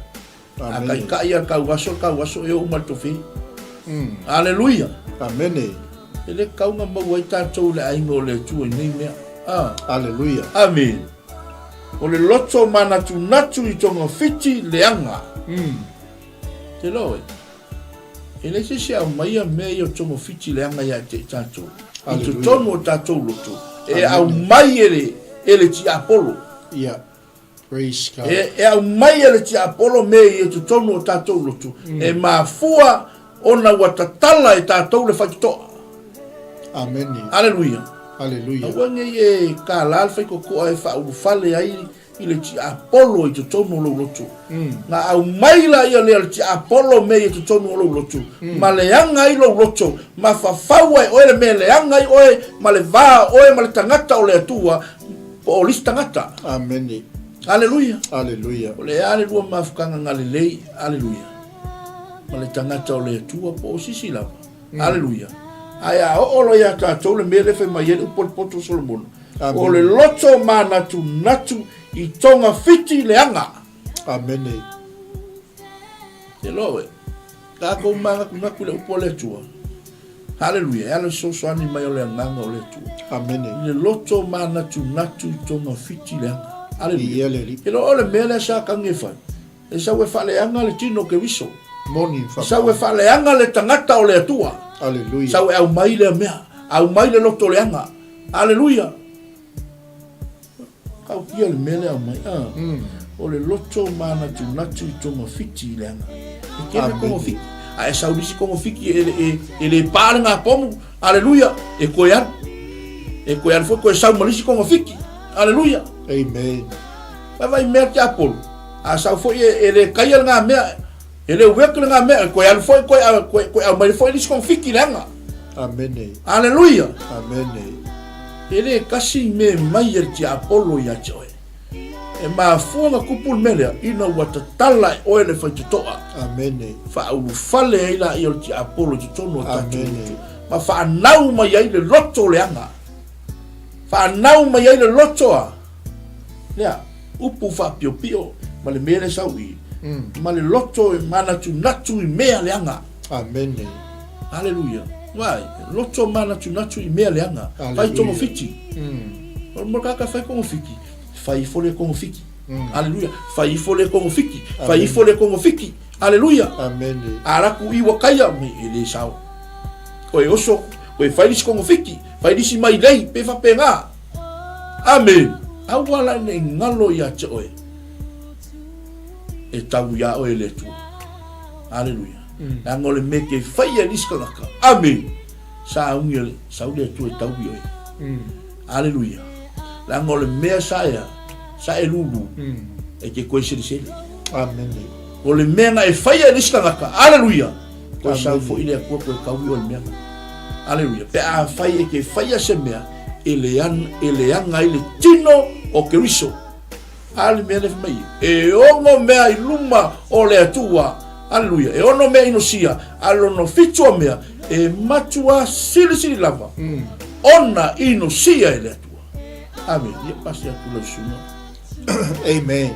A taitai ia le tau aso, le tau aso e oo mai le tofi. Aleluia! Amene. E le tatau ona maua ai tatou i le aiga o le Atua i nei mea. Ah. Aleluia. Amene. O le loto manatunatu i togafiti leaga. Te iloa oe, e leai se isi e aumaia mea ia o togafiti leaga ia te i tatou. I totonu o tatou loto, e aumai e le, e le tiapolo. Ia. Praise God. E, e aumai e le tiapolo mea ia i totonu o tatou loto, mm. e mafua ona ua tatala e tatou le faitotoa. Amene. Aleluia. Aleluia. Aua nei e kālā le faitotoa e faaulufale ai i le tiapolo i totonu o lou loto. Mm. Na aumai la ia lea le tiapolo mea ia i totonu o lou loto, mm. ma leaga ai lou loto, ma fafau ai oe le mea leaga ai oe, ma le va o oe ma le tagata o le Atua, Po o le isi tagata. Amene. Aleluia. Aleluia. O le a le lua mafutaga galilei. Aleluia. Ma le tagata o le Atua po o sisi lava. Mm. Aleluia. Ae a oo loa ia tatou le mea lea fai mai ai le upu a le poto o Solomona. O le loto manatunatu i togafiti leaga. Amene. Te loa oe. Tatou manatunatu i le upu a le Atua. Haleluia, e ala fesoasoani mai o le Agaga o le Atua. Amene. I le loto manatunatu i togafiti leaga. Haleluia. Ia le Alii. E loa o le mea lea sa tagi e fai. E sau e faaleaga le tino o Keriso. Moni E sau e faaleaga le tagata o le Atua. Haleluia. Sau e aumai lea mea. Aumai le loto leaga. Haleluia. Tautia le mea lea aumai, a. O le loto manatunatu i togafiti i leaga. E tele togafiti. A e sau lisi togafiti e, e, e le pa le ngapomu. Aleluia. E koe alu. E koe alu foi koe sau ma lisi togafiti. Aleluia. Amen. Vai vai mea tiapolo. A sau foi e, e le kaia le ngā mea. E le ueku le ngā mea, koe alu foi, koe, koe, koe au mai foi lisi kongofiki leaga. Amene. Aleluia. Amene. E le kasi me mai e le tiapolo ia te oe. E mafua na kupu le mea lea, ina ua tatala e oe le faitotoa. Amene. Faaulufale ai laia o le tiapolo i totonu o tatou loto. Ma faanau mai ai le loto leaga. Faanau mai ai le loto a. Lea, upu faapiopio ma le mea lea sau i, ma le loto e manatunatu i mea leaga. Amene. Aleluia. Wai, loto manatunatu i mea leaga. Fai togafiti. O le mea fai togafiti, fai ifo le togafiti. Aleluia. Fai ifo le togafiti, fai ifo le togafiti. Aleluia. Amene. Ala ku iwa kaia, me e le sao. Koe oso, koe fai lisi togafiti, fai lisi mai lei, pe faapena. Amen! Aua la ne i galo ia te oe, e tau iā oe le Atua. Aleluia. Leaga o le mea ke whai e nisi kanaka. Amen! Sa ungi le, sau le Atua e tau i oe. Aleluia. Leaga o le mea sa ea, sa e lulu, e ke koe selesele. Amen. O le mea na e whai e nisi kanaka. Aleluia! Koe sau foi le Atua koe kau i oe le mea na. Aleluia. Pe a fai e ke whaia se mea, e le, e leaga ai le tino o Keriso. A le mea le mai. E ono mea i luma o le Atua. Aleluia. E ono mea inosia. A lono fitua mea, e matua silisili lava. Ona inosia e le Atua. Amen. Ia pasi atu lau susuga. Amen.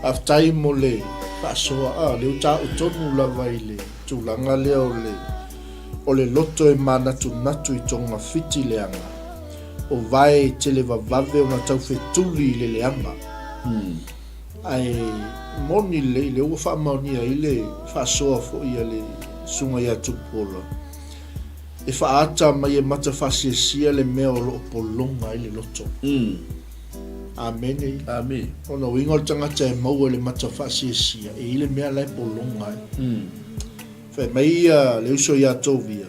Faafetai mo le faasoa. A, lea ua taua tonu lava i le tulaga lea o le o le loto e manatunatu i togafiti leaga, o vae e tele vavave ona taufetuli i le leaga. Ae moni lelei, lea ua faamaonia ai le faasoa foi a le Susuga ia Tupuola, e faaata mai e mata faasiasia le mea o lo o pologa ai le loto. Amene. Amene. Ona uiga o le tagata e maua i le mata faasiasia, e i ai le mea la e pologa ai. Fai mai ia le uso ia Tovia,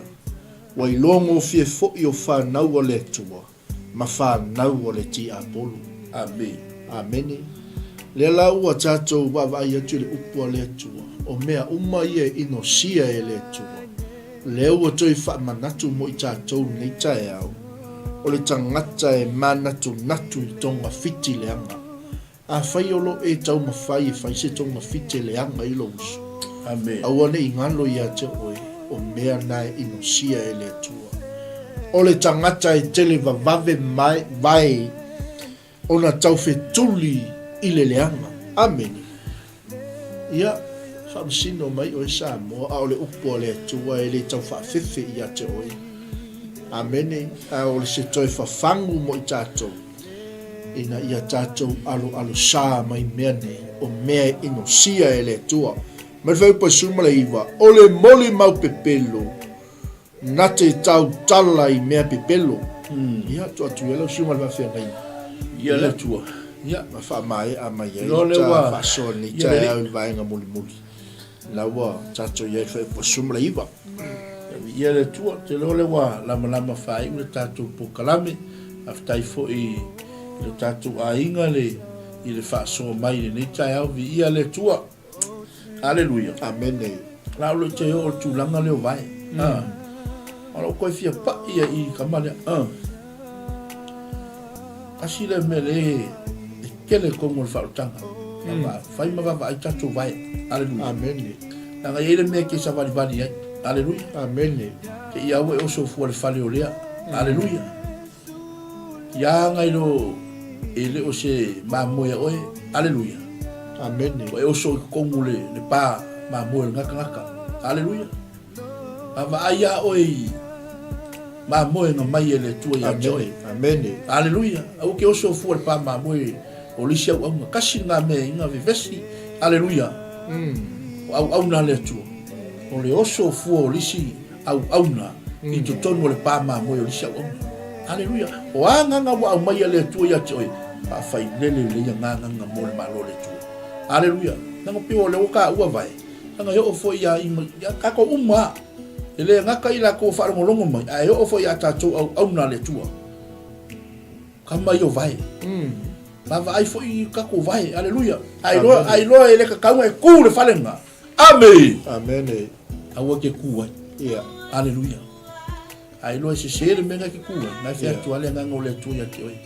Ua iloa gofie foi o fanau a le Atua ma fanau a le tiapolo. Amene. Amene. Lea la ua tatou vaavaai atu i le upu a le Atua, o mea uma ia e inosia e le Atua, lea ua toe faamanatu mo i tatou lenei taeao, o le tagata e manatunatu i togafiti leaga. Afai o lo e taumafai e fai se togafiti e leaga i lou uso, aua ne i galo ia te oe o mea na e inosia e le Atua. O le tagata e tele vavave mai, vae ona taufetuli i le leaga. Amene. Ia, faamasino mai oe Samoa, a o le upu a le Atua e le tau faafefe ia te oe. Amene. A o se toe fafagu mo i tatou, ina ia tatou aloalosā mai mea nei, o mea e inosia e le Atua. Mai le fuaiupu 19, O le molimau pepelo, na te tautala i mea pepelo. Ia, tuu atu ia lau susuga i le faafeagaiga. Ia le Atua. Ia, ma faamaea mai ai le ta faasoa i lenei taeao i le vaega mulimuli. La ua tatou i ai le fuaiupu 19. Ia le Atua, ou te iloa lea ua lamalama faaiu le tatou polokalame. Faafetai foi i lo tatou aiga le i le faasoa mai i lenei taeao. Viia le Atua. Aleluia. Amene. La o le te oo i le tulaga lea o vae. Ah. O lou koe fia pai ia i kama lea. Ah. Kasi lea mea le e tele tonu o le faaolataga. Fai ma vaavaai tatou vae. Aleluia. Amene. Leaga e i ai le mea e te savalivali ai. Aleluia. Amene. Te i au e oso fua le fale o lea. Aleluia. Ia aga i lo e le o se mamoe a oe. Aleluia. Amene. Ua e oso i totonu le, le pa mamoe o le gakagaka. Aleluia. A vaai a oe i mamoe na mai e le Atua ia te oe. Amene. Aleluia. Aua ke oso fua le pa mamoe o le isi auauna. Kasi nga mea inga vevesi. Aleluia. O auauna a le Atua. O le oso fua o le isi auauna i totonu o le pa mamoe o le isi auauna. Aleluia. O a agaga ua aumai a le Atua ia te oe, faafailele lelei agaga mo le Malo o le Atua. Aleluia. Leaga pei o lea ua taua vae, leaga e oo foi ia ia tatou uma lava. E le gata i latou o faalogologo mai, ae oo foi ia tatou auauna a le Atua. Kama ia o vae. Vaavaai foi i tatou vae. Aleluia. A iloa, a iloa e le tatau ona e tu le fale lena. Amene. Amene. Aua ke ku ai. Ia. Aleluia. A iloa e sese le mea na ke ku ai. Na e fai atu lava le agaga o le Atua ia te oe.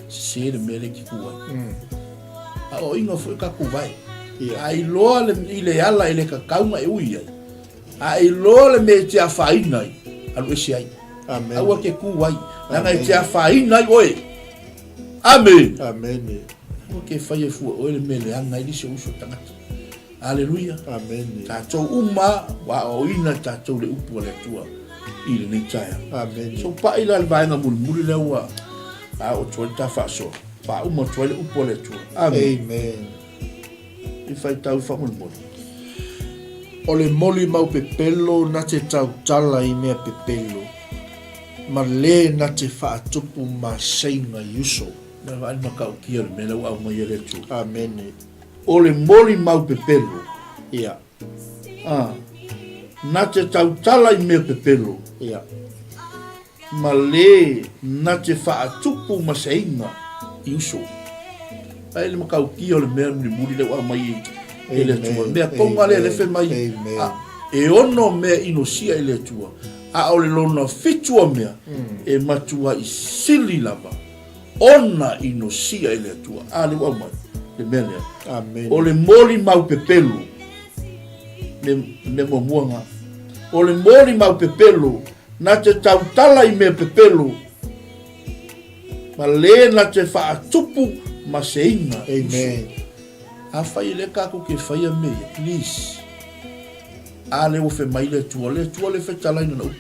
Sese le mea lea e te ku ai. Mm. A o inga foi tatou vae. Ia. A iloa le, i le ala e le tatau na e ui ai. A iloa le mea e te afaina ai, alu ese ai. Amene. Aua ke ku ai. Leaga e te afaina ai oe. Amene. Amene. Aua ke faia e fua oe le mea leaga ai le isi o uso tagata. Aleluia. Amene. Tatou uma ua aoaoina tatou le upu a le Atua i lenei taeao. Amene. So pai la le vaega mulimuli lea ua ao atu ai le ta faasoa. Faauma atu ai le upu a le Atua. Amen. Amen. I faitau faamolemole. O le molimau pepelo na te tautala i mea pepelo, ma le na te faatupu maseiga i uso. Na vaai le matautia o le mea lea ua aumai e le Atua. Amene. O le molimau pepelo. Ia. A. Na te tautala i mea pepelo. Ia. Ma le na te faatupu maseiga i uso. Ai le matautia o le mea mulimuli lea ua aumai e le Atua. Mea tonu lava lea lea e fai mai, a, e ono mea inosia i le Atua, a o le lona fitu o mea, e matuai sili lava ona inosia i le Atua. A lea ua aumai le mea lea. Amen. O le molimau pepelo, me, mea muamua na. O le molimau pepelo, na te tautala i mea pepelo, ma le na te faatupu maseiga. Amen. Afai e le tatou ke faia mea ia, please. A lea ua fai mai le Atua, le Atua lea e fetalai lana upu.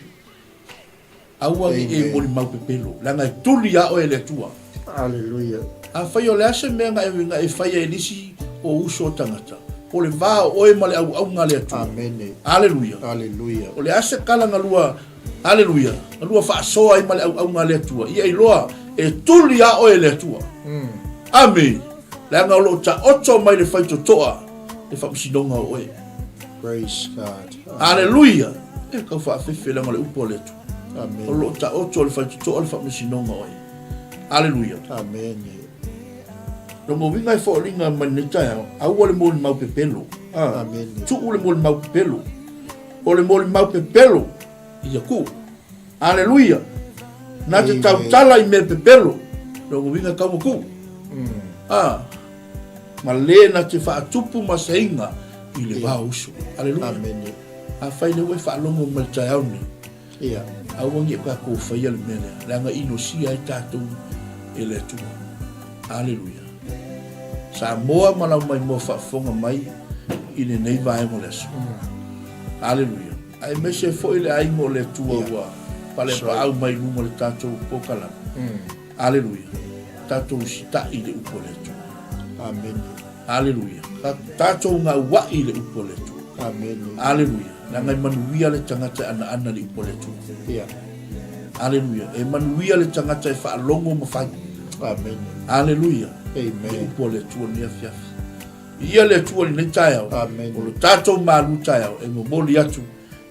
Aua ne i e molimau pepelo, leaga e tuli lava oe e le Atua. Aleluia. Afai o le a se mea na e, na e faia e nisi o uso o tagata, po le va o oe ma le auauga a le Atua. Amene. Aleluia. Aleluia. O le a se kala na lua, aleluia, na lua faasoa ai ma le auauga a le Atua, ia iloa e tuli lava oe e le Atua. Mm. Amene. Leaga o lo o taoto mai le faitotoa le faamasinoga o oe. Praise God. Aleluia! E tau faafefe leaga o le upu a le Atua. Amen. O lo o taoto le faitotoa le faamasinoga o oe. Aleluia. Amen. Lona uiga e foliga mai lenei taeao, aua le molimau pepelo. Ah, Amen. Tuu le molimau pepelo. O le molimau pepelo, ia tuu. Aleluia! Na te tautala i mea pepelo, lona uiga tau ma tuu. Mm. Ah, ma le na te faatupu maseiga i le va o uso. Aleluia. Amene. Afai lea ua e faalogo mai le taeao nei, Ia. aua ne i tatou faia le mea lea, leaga inosia ai tatou e le Atua. Aleluia. Samoa ma lau maimoa faafofoga mai i lenei vaega o le aso. Aleluia. Aemaise foi le aiga o le Atua ua palepaau mai luga o le tatou polokalame. Aleluia. Tatou usitai i le upu a le Atua. Amene. Aleluia. Tatou gauai i le upu a le Atua. Amene. Aleluia. Leaga e manuia le tagata e anaana i le upu a le Atua. Ia. Aleluia. E manuia le tagata e faalogo ma fai. Amene. Aleluia. Amen. Le upu a le Atua i lenei afiafi. Viia le Atua i lenei taeao. Amen. O lo tatou malu taeao e momoli atu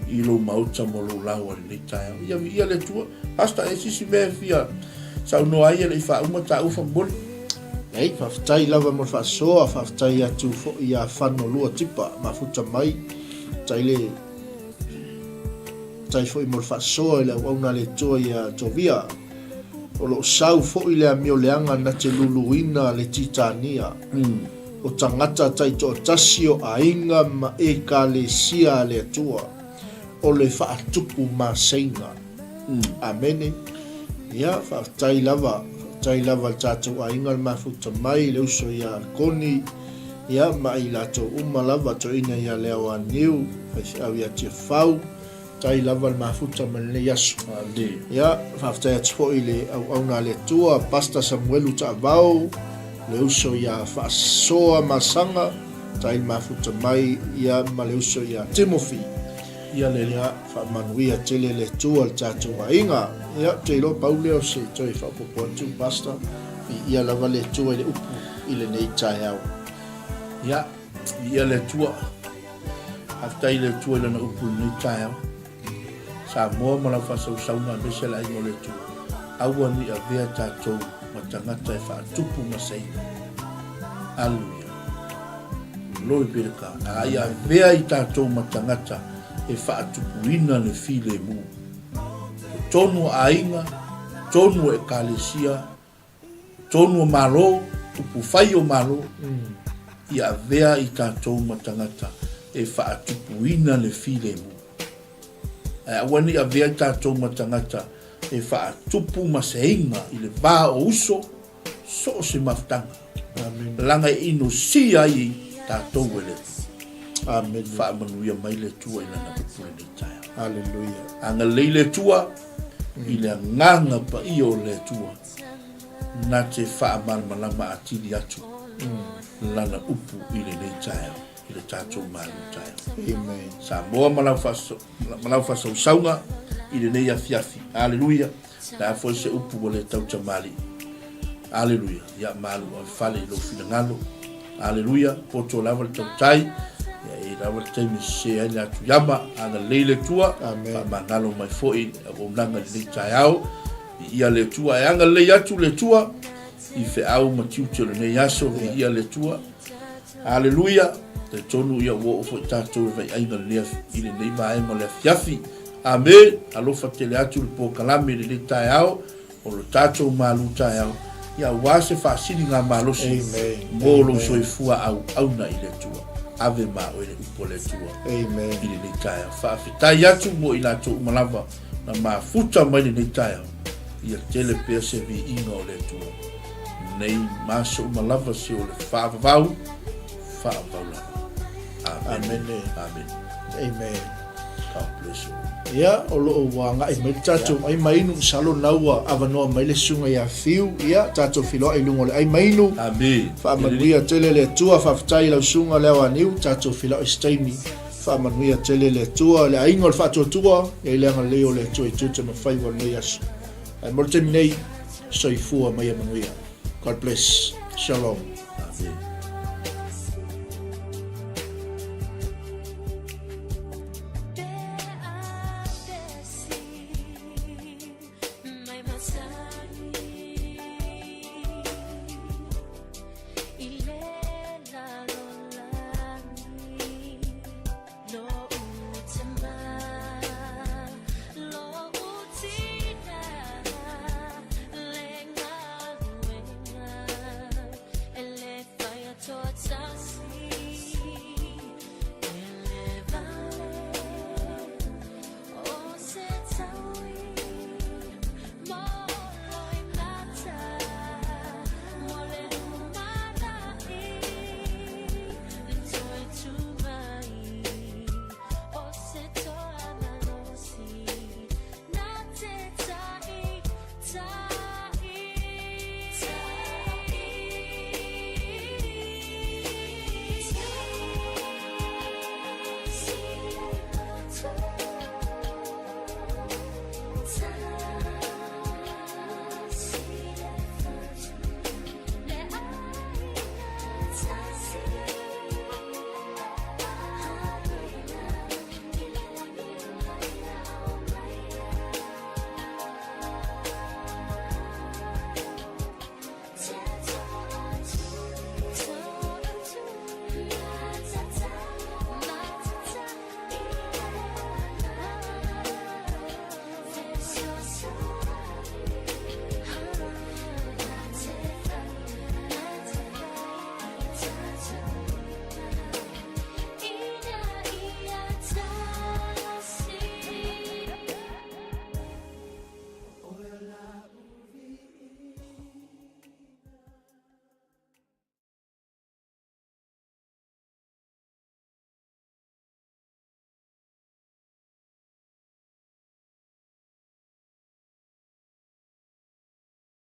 i lou maota ma lou laoa i lenei taeao. Ia viia le Atua. Pastor, e sisi mea e fia saunoa ai e le i faauma tāua faamolemole. Leai, faafetai lava mo le faasoa, faafetai atu foi ia Fano Lua Tipa mafuta mai, faafetai le faafetai foi mo le faasoa i le auauna a le Atua ia Tovia. O lo o sau foi le amio leaga na te luluina le Titania. O tagata taitoatasi o aiga ma Ekalesia a le Atua, o le faatupu maseiga. Amene. Ia, faafetai lava, faafetai lava i le tatou aiga le mafuta mai, le uso ia Alkoni, ia, ma i latou uma lava, toeaina ia Leaoaniu, faifeau ia Tiafau, Tai lava le mafuta ma lenei aso. Ia, faafetai atu foi i le auauna a le Atua, Pastor Samuelu Taavao, le uso ia Faasoa Masaga, tai le mafuta mai, ia, ma le uso ia Timothy. Ia le. Ia, faamanuia tele le Atua i le tatou aiga. Ia, ou te iloa pau lea o se toe faaopoopo atu, Pastor, viia lava le Atua i le upu i lenei taeao. Ia, viia le Atua. Faafetai i le Atua i Lana upu i lenei taeao. Samoa ma lau faasausauga aemaise le aiga o le Atua, aua ne i avea tatou ma tagata e faatupu masaina. Aleluia. Glory be to God. A ia avea i tatou ma tagata e faatupuina le filemu. Totonu o aiga, totonu o ekalesia, totonu o Malo, upufai o Malo, ia avea i tatou ma tagata e faatupuina le filemu. Ae aua ne i avea i tatou ma tagata e faatupu maseiga i le va o uso, so o se mafutaga. Amen. Laga e inosia ai tatou e le Atua. Amen. Faamanuia mai le Atua i lana upu lenei taeao. Hallelujah. Agalelei le Atua i le agaga paia o le Atua na te faamalamalama atili atu lana upu i lenei taeao, i le tatou malu taeao. Amen. Samoa ma lau faasausauga i lenei afiafi. Aleluia. Le a foi se upu ua le tautamalii. Aleluia. Ia malu oe fale i lou finagalo. Aleluia. Poto lava le tautai. Ia e lava le taimi e sese ai le atu iama. Agalelei le Atua. Faamagalo mai foi le auaunaga i lenei taeao. Viia le Atua. E agalelei atu le Atua i feau ma tiute o lenei aso. Viia le Atua. Aleluia. Talitonu ia ua oo foi tatou i vaiaiga i lenei vaega o le afiafi. Amene! Alofa tele atu le polokalame i lenei taeao o lo tatou malu taeao, ia aua se faasiligamalosi mo lou soifua auauna i le Atua. Ave ma oe le upu a le Atua i lenei taeao. Faafetai atu mo i latou uma lava na mafuta mai lenei taeao, ia tele pea se viiga o le Atua nei ma aso uma lava se o le faavavau, faavavau lava. Amene. Amene. Amen. God bless you. Ia, o lo o ua agai mai le tatou ai mainu, masalo na ua avanoa mai le susuga ia Fiu, ia, tatou feiloai i luga o le ai mainu. Amen. Faamanuia tele le Atua, faafetai i lau susuga Leo Aniu, tatou feiloai se taimi. Faamanuia tele le Atua, le aiga o le faatuatua, ia i le agalelei o le Atua i tiute ma faiva o lenei aso. Ae mo le taimi nei, soifua ma ia manuia. God bless. Shalom. Amen.